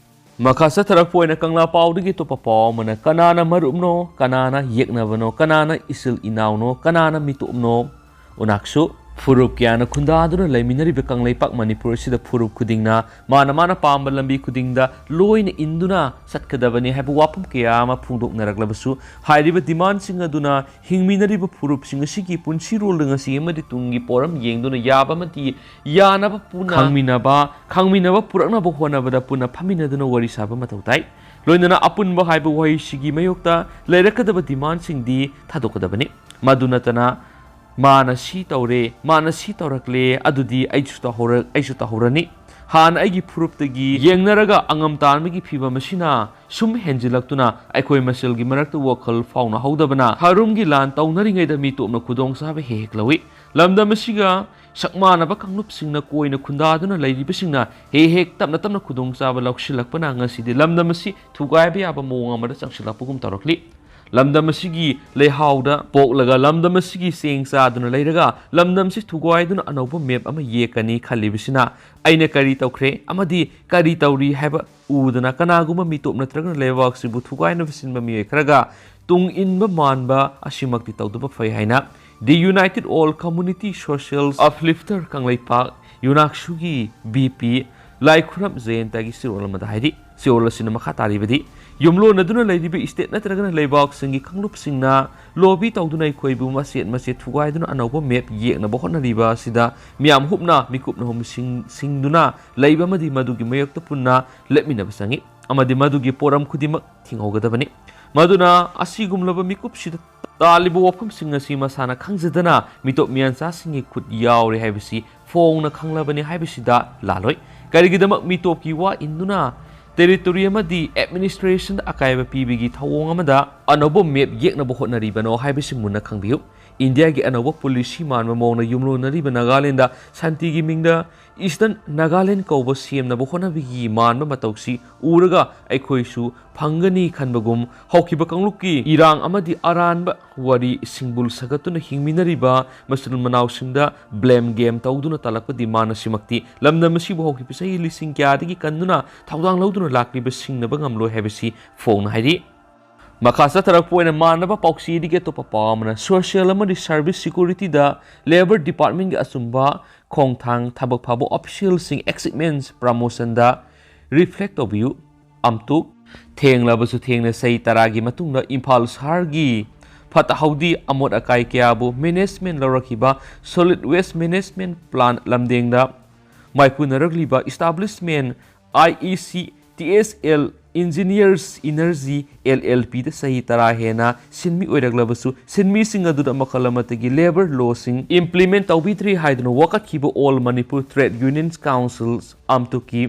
ꯃꯈꯥ ꯆꯠꯊꯔꯛꯄ ꯑꯣꯏꯅ ꯀꯪꯂꯥ ꯄꯥꯎꯗꯒꯤ ꯑꯇꯣꯞꯄ ꯄꯥꯎ ꯑꯃꯅ, ꯀꯅꯥꯅ ꯃꯔꯨꯞꯅꯣ, ꯀꯅꯥꯅ ꯌꯦꯛꯅꯕꯅꯣ, ꯀꯅꯥꯅ ꯏꯆꯤꯜ ꯏꯅꯥꯎꯅꯣ, ꯀꯅꯥꯅ ꯃꯤꯇꯣꯞꯅꯣ? ꯎꯅꯥꯛꯁꯨ, ꯐꯨꯔꯨꯞ ꯀꯌꯥꯅ ꯈꯨꯟꯗꯥꯗꯨꯅ ꯂꯩꯃꯤꯟꯅꯔꯤꯕ ꯀꯪꯂꯩꯄꯥꯛ ꯃꯅꯤꯄꯨꯔ ꯑꯁꯤꯗ ꯐꯨꯔꯨꯞ ꯈꯨꯗꯤꯡꯅ ꯃꯥꯅ ꯃꯥꯅ ꯄꯥꯝꯕ ꯂꯝꯕꯤ ꯈꯨꯗꯤꯡꯗ ꯂꯣꯏꯅ ꯏꯟꯗꯨꯅ ꯆꯠꯀꯗꯕꯅꯤ ꯍꯥꯏꯕ ꯋꯥꯐꯝ ꯀꯌꯥ ꯑꯃ ꯐꯣꯡꯗꯣꯛꯅꯔꯛꯂꯕꯁꯨ, ꯍꯥꯏꯔꯤꯕ ꯗꯤꯃꯥꯟꯁꯤꯡ ꯑꯗꯨꯅ ꯍꯤꯡꯃꯤꯟꯅꯔꯤꯕ ꯐꯨꯔꯨꯞꯁꯤꯡ ꯑꯁꯤꯒꯤ ꯄꯨꯟꯁꯤꯔꯣꯜꯗ ꯉꯁꯤ ꯑꯃꯗꯤ ꯇꯨꯡꯒꯤ ꯄꯣꯔꯝ ꯌꯦꯡꯗꯨꯅ ꯌꯥꯕ ꯑꯃꯗꯤ ꯌꯥꯅꯕ ꯄꯨꯟꯅ ꯈꯪꯃꯤꯟꯅꯕ, ꯈꯪꯃꯤꯟꯅꯕ ꯄꯨꯔꯛꯅꯕ ꯍꯣꯠꯅꯕꯗ ꯄꯨꯟꯅ ꯐꯝꯃꯤꯟꯅꯗꯨꯅ ꯋꯥꯔꯤ ꯁꯥꯕ ꯃꯊꯧ ꯇꯥꯏ꯫ ꯂꯣꯏꯅꯅ ꯑꯄꯨꯟꯕ ꯍꯥꯏꯕ ꯋꯥꯍꯩꯁꯤꯒꯤ ꯃꯥꯌꯣꯛꯇ ꯂꯩꯔꯛꯀꯗꯕ ꯗꯤꯃꯥꯟꯁꯤꯡꯗꯤ ꯊꯥꯗꯣꯛꯀꯗꯕꯅꯤ꯫ ꯃꯗꯨ ꯅꯠꯇꯅ ꯃꯥꯅ ꯁꯤ ꯇꯧꯔꯦ, ꯃꯥꯅ ꯁꯤ ꯇꯧꯔꯛꯂꯦ, ꯑꯗꯨꯗꯤ ꯑꯩꯁꯨ ꯇꯧꯍꯧꯔ-, ꯑꯩꯁꯨ ꯇꯧꯍꯧꯔꯅꯤ꯫ ꯍꯥꯟꯅ ꯑꯩꯒꯤ ꯐꯨꯔꯨꯞꯇꯒꯤ ꯌꯦꯡꯅꯔꯒ ꯑꯉꯝ ꯇꯥꯟꯕꯒꯤ ꯐꯤꯚꯝ ꯑꯁꯤꯅ ꯁꯨꯝ ꯍꯦꯟꯖꯤꯜꯂꯛꯇꯨꯅ ꯑꯩꯈꯣꯏ ꯃꯁꯦꯜꯒꯤ ꯃꯔꯛꯇ ꯋꯥꯈꯜ ꯐꯥꯎꯅꯍꯧꯗꯕꯅ ꯊꯥꯔꯨꯝꯒꯤ ꯂꯥꯟ ꯇꯧꯅꯔꯤꯉꯩꯗ ꯃꯤꯇꯣꯞꯅ ꯈꯨꯗꯣꯡꯆꯥꯕ ꯍꯦꯛ ꯍꯦꯛ ꯂꯧꯏ꯫ ꯂꯝꯗꯝ ꯑꯁꯤꯒ ꯁꯛꯃꯥꯟꯅꯕ ꯀꯥꯡꯂꯨꯞꯁꯤꯡꯅ ꯀꯣꯏꯅ ꯈꯨꯟꯗꯥꯗꯨꯅ ꯂꯩꯔꯤꯕꯁꯤꯡꯅ ꯍꯦꯛ ꯍꯦꯛ ꯇꯞꯅ ꯇꯞꯅ ꯈꯨꯗꯣꯡꯆꯥꯕ ꯂꯧꯁꯤꯜꯂꯛꯄꯅ ꯉꯁꯤꯗꯤ ꯂꯝꯗꯝ ꯑꯁꯤ ꯊꯨꯒꯥꯏꯕ ꯌꯥꯕ ꯃꯑꯣꯡ ꯑꯃꯗ ꯆꯪꯁꯤꯜꯂꯛꯄꯒꯨꯝ ꯇꯧꯔꯛꯂꯤ꯫ ꯂꯝꯗꯝ ꯑꯁꯤꯒꯤ ꯂꯩꯍꯥꯎꯗ ꯄꯣꯛꯂꯒ ꯂꯝꯗꯝ ꯑꯁꯤꯒꯤ ꯆꯦꯡ ꯆꯥꯗꯨꯅ ꯂꯩꯔꯒ ꯂꯝꯗꯝꯁꯤ ꯊꯨꯒꯥꯏꯗꯨꯅ ꯑꯅꯧꯕ ꯃꯦꯞ ꯑꯃ ꯌꯦꯛꯀꯅꯤ ꯈꯜꯂꯤꯕꯁꯤꯅ ꯑꯩꯅ ꯀꯔꯤ ꯇꯧꯈ꯭ꯔꯦ ꯑꯃꯗꯤ ꯀꯔꯤ ꯇꯧꯔꯤ ꯍꯥꯏꯕ ꯎꯗꯅ ꯀꯅꯥꯒꯨꯝꯕ ꯃꯤꯇꯣꯞ ꯅꯠꯇ꯭ꯔꯒꯅ ꯂꯩꯕꯥꯛꯁꯤꯕꯨ ꯊꯨꯒꯥꯏꯅꯕ ꯁꯤꯟꯕ ꯃꯤꯑꯣꯏ ꯈꯔꯒ ꯇꯨꯡ ꯏꯟꯕ ꯃꯥꯟꯕ ꯑꯁꯤꯃꯛꯇꯤ ꯇꯧꯗꯕ ꯐꯩ ꯍꯥꯏꯅ The United All Community Social Uplifter Kangleipak, ꯌꯨꯅꯥꯛꯁꯨꯒꯤ ꯕꯤ ꯄꯤ ꯂꯥꯏꯈꯨꯔꯝ ꯖꯌꯟꯇꯒꯤ ꯆꯦꯔꯣꯜ ꯑꯃꯗ ꯍꯥꯏꯔꯤ꯫ ꯆꯦꯔꯣꯜ ꯑꯁꯤꯅ ꯃꯈꯥ ꯇꯥꯔꯤꯕꯗꯤ, ꯌꯨꯝꯂꯣꯟꯅꯗꯨꯅ ꯂꯩꯔꯤꯕ ꯏꯁꯇꯦꯠ ꯅꯠꯇ꯭ꯔꯒꯅ ꯂꯩꯕꯥꯛꯁꯤꯡꯒꯤ ꯀꯥꯡꯂꯨꯞꯁꯤꯡꯅ ꯂꯣꯕꯤ ꯇꯧꯗꯨꯅ ꯑꯩꯈꯣꯏꯕꯨ ꯃꯆꯦꯠ ꯃꯆꯦꯠ ꯊꯨꯒꯥꯏꯗꯨꯅ ꯑꯅꯧꯕ ꯃꯦꯞ ꯌꯦꯛꯅꯕ ꯍꯣꯠꯅꯔꯤꯕ ꯑꯁꯤꯗ ꯃꯤꯌꯥꯝ ꯍꯨꯞꯅ ꯃꯤꯀꯨꯞꯅ ꯍꯨꯝ ꯁꯤꯡ-, ꯁꯤꯡꯗꯨꯅ ꯂꯩꯕ ꯑꯃꯗꯤ ꯃꯗꯨꯒꯤ ꯃꯥꯌꯣꯛꯇ ꯄꯨꯟꯅ ꯂꯦꯞꯃꯤꯟꯅꯕ ꯆꯪꯏ ꯑꯃꯗꯤ ꯃꯗꯨꯒꯤ ꯄꯣꯔꯝ ꯈꯨꯗꯤꯡꯃꯛ ꯊꯤꯡꯍꯧꯒꯗꯕꯅꯤ꯫ ꯃꯗꯨꯅ ꯑꯁꯤꯒꯨꯝꯂꯕ ꯃꯤꯀꯨꯞꯁꯤꯗ ꯇꯥꯜꯂꯤꯕ ꯋꯥꯐꯝꯁꯤꯡ ꯑꯁꯤ ꯃꯁꯥꯅ ꯈꯪꯖꯗꯅ ꯃꯤꯇꯣꯞ ꯃꯤꯌꯥꯟꯆꯥꯁꯤꯡꯒꯤ ꯈꯨꯠ ꯌꯥꯎꯔꯦ ꯍꯥꯏꯕꯁꯤ ꯐꯣꯡꯅ ꯈꯪꯂꯕꯅꯤ ꯍꯥꯏꯕꯁꯤꯗ ꯂꯥꯜꯂꯣꯏ꯫ ꯀꯔꯤꯒꯤꯗꯃꯛ ꯃꯤꯇꯣꯞꯀꯤ ꯋꯥ ꯏꯟꯗꯨꯅ ꯇꯦꯔꯤꯇꯣꯔꯤ ꯑꯃꯗꯤ ꯑꯦꯗꯃꯤꯅꯤꯁꯇ꯭ꯔꯦꯁꯟꯗ ꯑꯀꯥꯏꯕ ꯄꯤꯕꯒꯤ ꯊꯧꯑꯣꯡ ꯑꯃꯗ ꯑꯅꯧꯕ ꯃꯦꯞ ꯌꯦꯛꯅꯕ ꯍꯣꯠꯅꯔꯤꯕꯅꯣ ꯍꯥꯏꯕꯁꯤ ꯃꯨꯟꯅ ꯈꯪꯕꯤꯌꯨ꯫ ꯏꯟꯗꯤꯌꯥꯒꯤ ꯑꯅꯧꯕ ꯄꯣꯂꯤꯁꯤ ꯃꯥꯟꯕ ꯃꯑꯣꯡꯗ ꯌꯨꯝꯂꯣꯟꯅꯔꯤꯕ ꯅꯥꯒꯥꯂꯦꯟꯗ ꯁꯥꯟꯇꯤꯒꯤ ꯃꯤꯡꯗ ꯏꯁꯇꯔꯟ ꯅꯥꯒꯥꯂꯦꯟ ꯀꯧꯕ ꯁꯦꯝꯅꯕ ꯍꯣꯠꯅꯕꯒꯤ ꯃꯥꯟꯕ ꯃꯇꯧꯁꯤ ꯎꯔꯒ ꯑꯩꯈꯣꯏꯁꯨ ꯐꯪꯒꯅꯤ ꯈꯟꯕꯒꯨꯝ, ꯍꯧꯈꯤꯕ ꯀꯥꯡꯂꯨꯞꯀꯤ ꯏꯔꯥꯡ ꯑꯃꯗꯤ ꯑꯔꯥꯟꯕ ꯋꯥꯔꯤ ꯁꯤꯡꯕꯨꯜ ꯁꯥꯒꯠꯇꯨꯅ ꯍꯤꯡꯃꯤꯟꯅꯔꯤꯕ ꯃꯆꯤꯟ ꯃꯅꯥꯎꯁꯤꯡꯗ ꯕ꯭ꯂꯦꯝ ꯒꯦꯝ ꯇꯧꯗꯨꯅ ꯇꯥꯜꯂꯛꯄ ꯗꯤꯃꯥꯟ ꯑꯁꯤꯃꯛꯇꯤ ꯂꯝꯗꯝ ꯑꯁꯤꯕꯨ ꯍꯧꯈꯤꯕ ꯆꯍꯤ ꯂꯤꯁꯤꯡ ꯀꯌꯥꯗꯒꯤ ꯀꯟꯗꯨꯅ ꯊꯧꯗꯥꯡ ꯂꯧꯗꯨꯅ ꯂꯥꯛꯂꯤꯕ ꯁꯤꯡꯅꯕ ꯉꯝꯂꯣꯏ ꯍꯥꯏꯕꯁꯤ ꯐꯣꯡꯅ ꯍꯥꯏꯔꯤ꯫ ꯃꯈꯥ ꯆꯠꯊꯔꯛꯄ ꯑꯣꯏꯅ ꯃꯥꯟꯅꯕ ꯄꯥꯎꯆꯦꯗꯒꯤ ꯑꯇꯣꯞꯄ ꯄꯥꯎ ꯑꯃꯅ, ꯁꯣꯁꯤꯌꯦꯜ ꯑꯃꯗꯤ ꯁꯔꯚꯤꯁ ꯁꯦꯀ꯭ꯌꯨꯔꯤꯇꯤꯗ ꯂꯦꯕꯔ ꯗꯤꯄꯥꯔꯠꯃꯦꯟꯒꯤ ꯑꯆꯨꯝꯕ ꯈꯣꯡꯊꯥꯡ, ꯊꯕꯛ ꯐꯕ ꯑꯣꯐꯤꯁꯤꯌꯦꯜꯁꯤꯡ ꯑꯦꯆꯤꯞꯃꯦꯟꯁ ꯄ꯭ꯔꯃꯣꯁꯟꯗ ꯔꯤꯐ꯭ꯂꯦꯛ ꯇꯧꯕꯤꯌꯨ꯫ ꯑꯝꯇꯨꯛ ꯊꯦꯡꯂꯕꯁꯨ ꯊꯦꯡꯅ ꯆꯍꯤ ꯇꯔꯥꯒꯤ ꯃꯇꯨꯡꯗ ꯏꯝꯐꯥꯜ ꯁꯍꯔꯒꯤ ꯐꯠꯇ ꯍꯥꯎꯗꯤ ꯑꯃꯣꯠ ꯑꯀꯥꯏ ꯀꯌꯥꯕꯨ ꯃꯦꯅꯦꯖꯃꯦꯟ ꯂꯧꯔꯛꯈꯤꯕ ꯁꯣꯂꯤꯗ ꯋꯦꯁ ꯃꯦꯅꯦꯖꯃꯦꯟ ꯄ꯭ꯂꯥꯟ ꯂꯝꯗꯦꯡꯗ ꯃꯥꯏꯄꯨꯅꯔꯛꯂꯤꯕ establishment I E C T S L Engineers Energy L L P ꯗ ꯆꯍꯤ ꯇꯔꯥ ꯍꯦꯟꯅ ꯁꯤꯟꯃꯤ ꯑꯣꯏꯔꯛꯂꯕꯁꯨ, ꯁꯤꯟꯃꯤꯁꯤꯡ ꯑꯗꯨꯗ ꯃꯈꯜ ꯑꯃꯠꯇꯒꯤ labour law ꯁꯤꯡ implement ꯇꯧꯕꯤꯗ꯭ꯔꯤ ꯍꯥꯏꯗꯨꯅ ꯋꯥꯀꯠꯈꯤꯕ All Manipur Trade Unions Council, AMTUC ꯀꯤ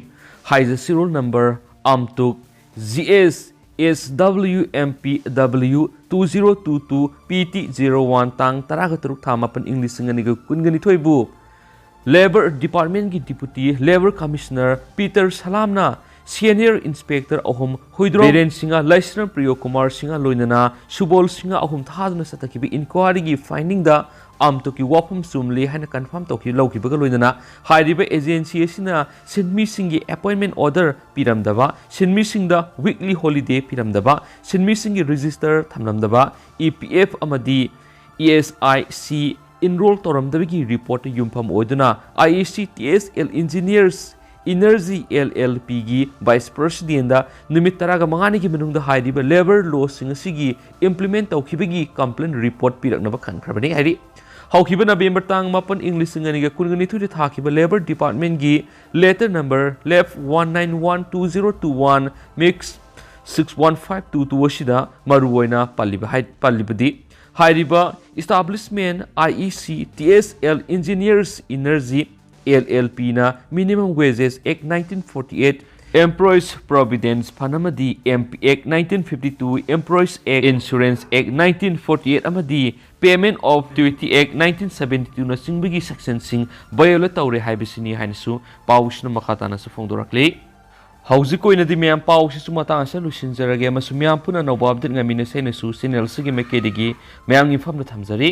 ꯍꯥꯏꯖ serial number AMTUC G S S W M P W two zero two two P T zero one, ꯇꯥꯡ ꯇꯔꯥꯒ ꯇꯔꯨꯛ, ꯊꯥ ꯃꯥꯄꯟ, ꯏꯪ ꯂꯤꯁꯤꯡ ꯑꯅꯤꯒ ꯀꯨꯟꯒ ꯅꯤꯊꯣꯏꯕꯨ Labour Department ꯀꯤ Deputy Labour Commissioner ꯄꯤꯇꯔ ꯁꯂꯥꯝꯅ Senior Inspector ꯑꯍꯨꯝ, ꯍꯨꯏꯗ꯭ꯔꯣꯝ ꯕꯤꯔꯦꯟ ꯁꯤꯡꯍ, ꯂꯩꯁ꯭ꯔꯝ ꯄ꯭ꯔꯤꯌꯣ ꯀꯨꯃꯥꯔ ꯁꯤꯡꯍ ꯂꯣꯏꯅꯅ ꯁꯨꯕꯣꯜ ꯁꯤꯡꯍ ꯑꯍꯨꯝ ꯊꯥꯗꯨꯅ ꯆꯠꯊꯈꯤꯕ inquiry ꯒꯤ finding ꯗ AMTUC ꯀꯤ ꯋꯥꯐꯝ ꯆꯨꯝꯂꯦ ꯍꯥꯏꯅ confirm ꯇꯧꯈꯤ, ꯂꯧꯈꯤꯕꯒ ꯂꯣꯏꯅꯅ ꯍꯥꯏꯔꯤꯕ agency ꯑꯁꯤꯅ ꯁꯤꯟꯃꯤꯁꯤꯡꯒꯤ appointment order ꯄꯤꯔꯝꯗꯕ, ꯁꯤꯟꯃꯤꯁꯤꯡꯗ weekly holiday ꯄꯤꯔꯝꯗꯕ, ꯁꯤꯟꯃꯤꯁꯤꯡꯒꯤ register ꯊꯝꯂꯝꯗꯕ, E P F ꯑꯃꯗꯤ E S I C enroll ꯇꯧꯔꯝꯗꯕꯒꯤ report ꯇ ꯌꯨꯝꯐꯝ ꯑꯣꯏꯗꯨꯅ I E C T S L Engineers Energy L L P ꯒꯤ Vice President ꯗ ꯅꯨꯃꯤꯠ ꯇꯔꯥꯃꯉꯥꯅꯤꯒꯤ ꯃꯅꯨꯡꯗ ꯍꯥꯏꯔꯤꯕ labour law ꯁꯤꯡ ꯑꯁꯤꯒꯤ implement ꯇꯧꯈꯤꯕꯒꯤ complaint report ꯄꯤꯔꯛꯅꯕ ꯈꯟꯈ꯭ꯔꯕꯅꯤ ꯍꯥꯏꯔꯤ꯫ ꯍꯧꯈꯤꯕ November ꯇꯥꯡ ꯃꯥꯄꯟ, ꯏꯪ ꯂꯤꯁꯤꯡ ꯑꯅꯤꯒ ꯀꯨꯟꯒ ꯅꯤꯊꯣꯏꯗ ꯊꯥꯈꯤꯕ Labour Department ꯀꯤ letter number L F one nine one two zero two one mix six one five two two ꯑꯁꯤꯗ ꯃꯔꯨꯑꯣꯏꯅ ꯄꯜꯂꯤꯕ ꯍꯥꯏ-, ꯄꯜꯂꯤꯕꯗꯤ, ꯍꯥꯏꯔꯤꯕ establishment I E C T S L Engineers Energy L L P ꯅ Minimum Wages Act nineteen forty-eight, Employees Providence Fund ꯑꯃꯗꯤ M P Act nineteen fifty-two, Employees Act, Insurance Act nineteen forty-eight ꯑꯃꯗꯤ Payment of Duty Act nineteen seventy-two ꯅꯆꯤꯡꯕꯒꯤ section ꯁꯤꯡ violate ꯇꯧꯔꯦ ꯍꯥꯏꯕꯁꯤꯅꯤ ꯍꯥꯏꯅꯁꯨ ꯄꯥꯎꯁꯤꯅ ꯃꯈꯥ ꯇꯥꯅꯁꯨ ꯐꯣꯡꯗꯣꯔꯛꯂꯤ꯫ ꯍꯧꯖꯤꯛꯀꯤ ꯑꯣꯏꯅꯗꯤ ꯃꯌꯥꯝ ꯄꯥꯎꯁꯤꯁꯨ ꯃꯇꯥꯡ ꯑꯁꯤꯗ ꯂꯣꯏꯁꯤꯟꯖꯔꯒꯦ, ꯑꯃꯁꯨꯡ ꯃꯌꯥꯝ ꯄꯨꯟꯅ ꯑꯅꯧꯕ update ꯉꯥꯏꯃꯤꯟꯅꯁꯦ ꯍꯥꯏꯅꯁꯨ channel ꯑꯁꯤꯒꯤ ꯃꯥꯏꯀꯩꯗꯒꯤ ꯃꯌꯥꯝꯒꯤ ꯃꯐꯝꯗ ꯊꯝꯖꯔꯤ꯫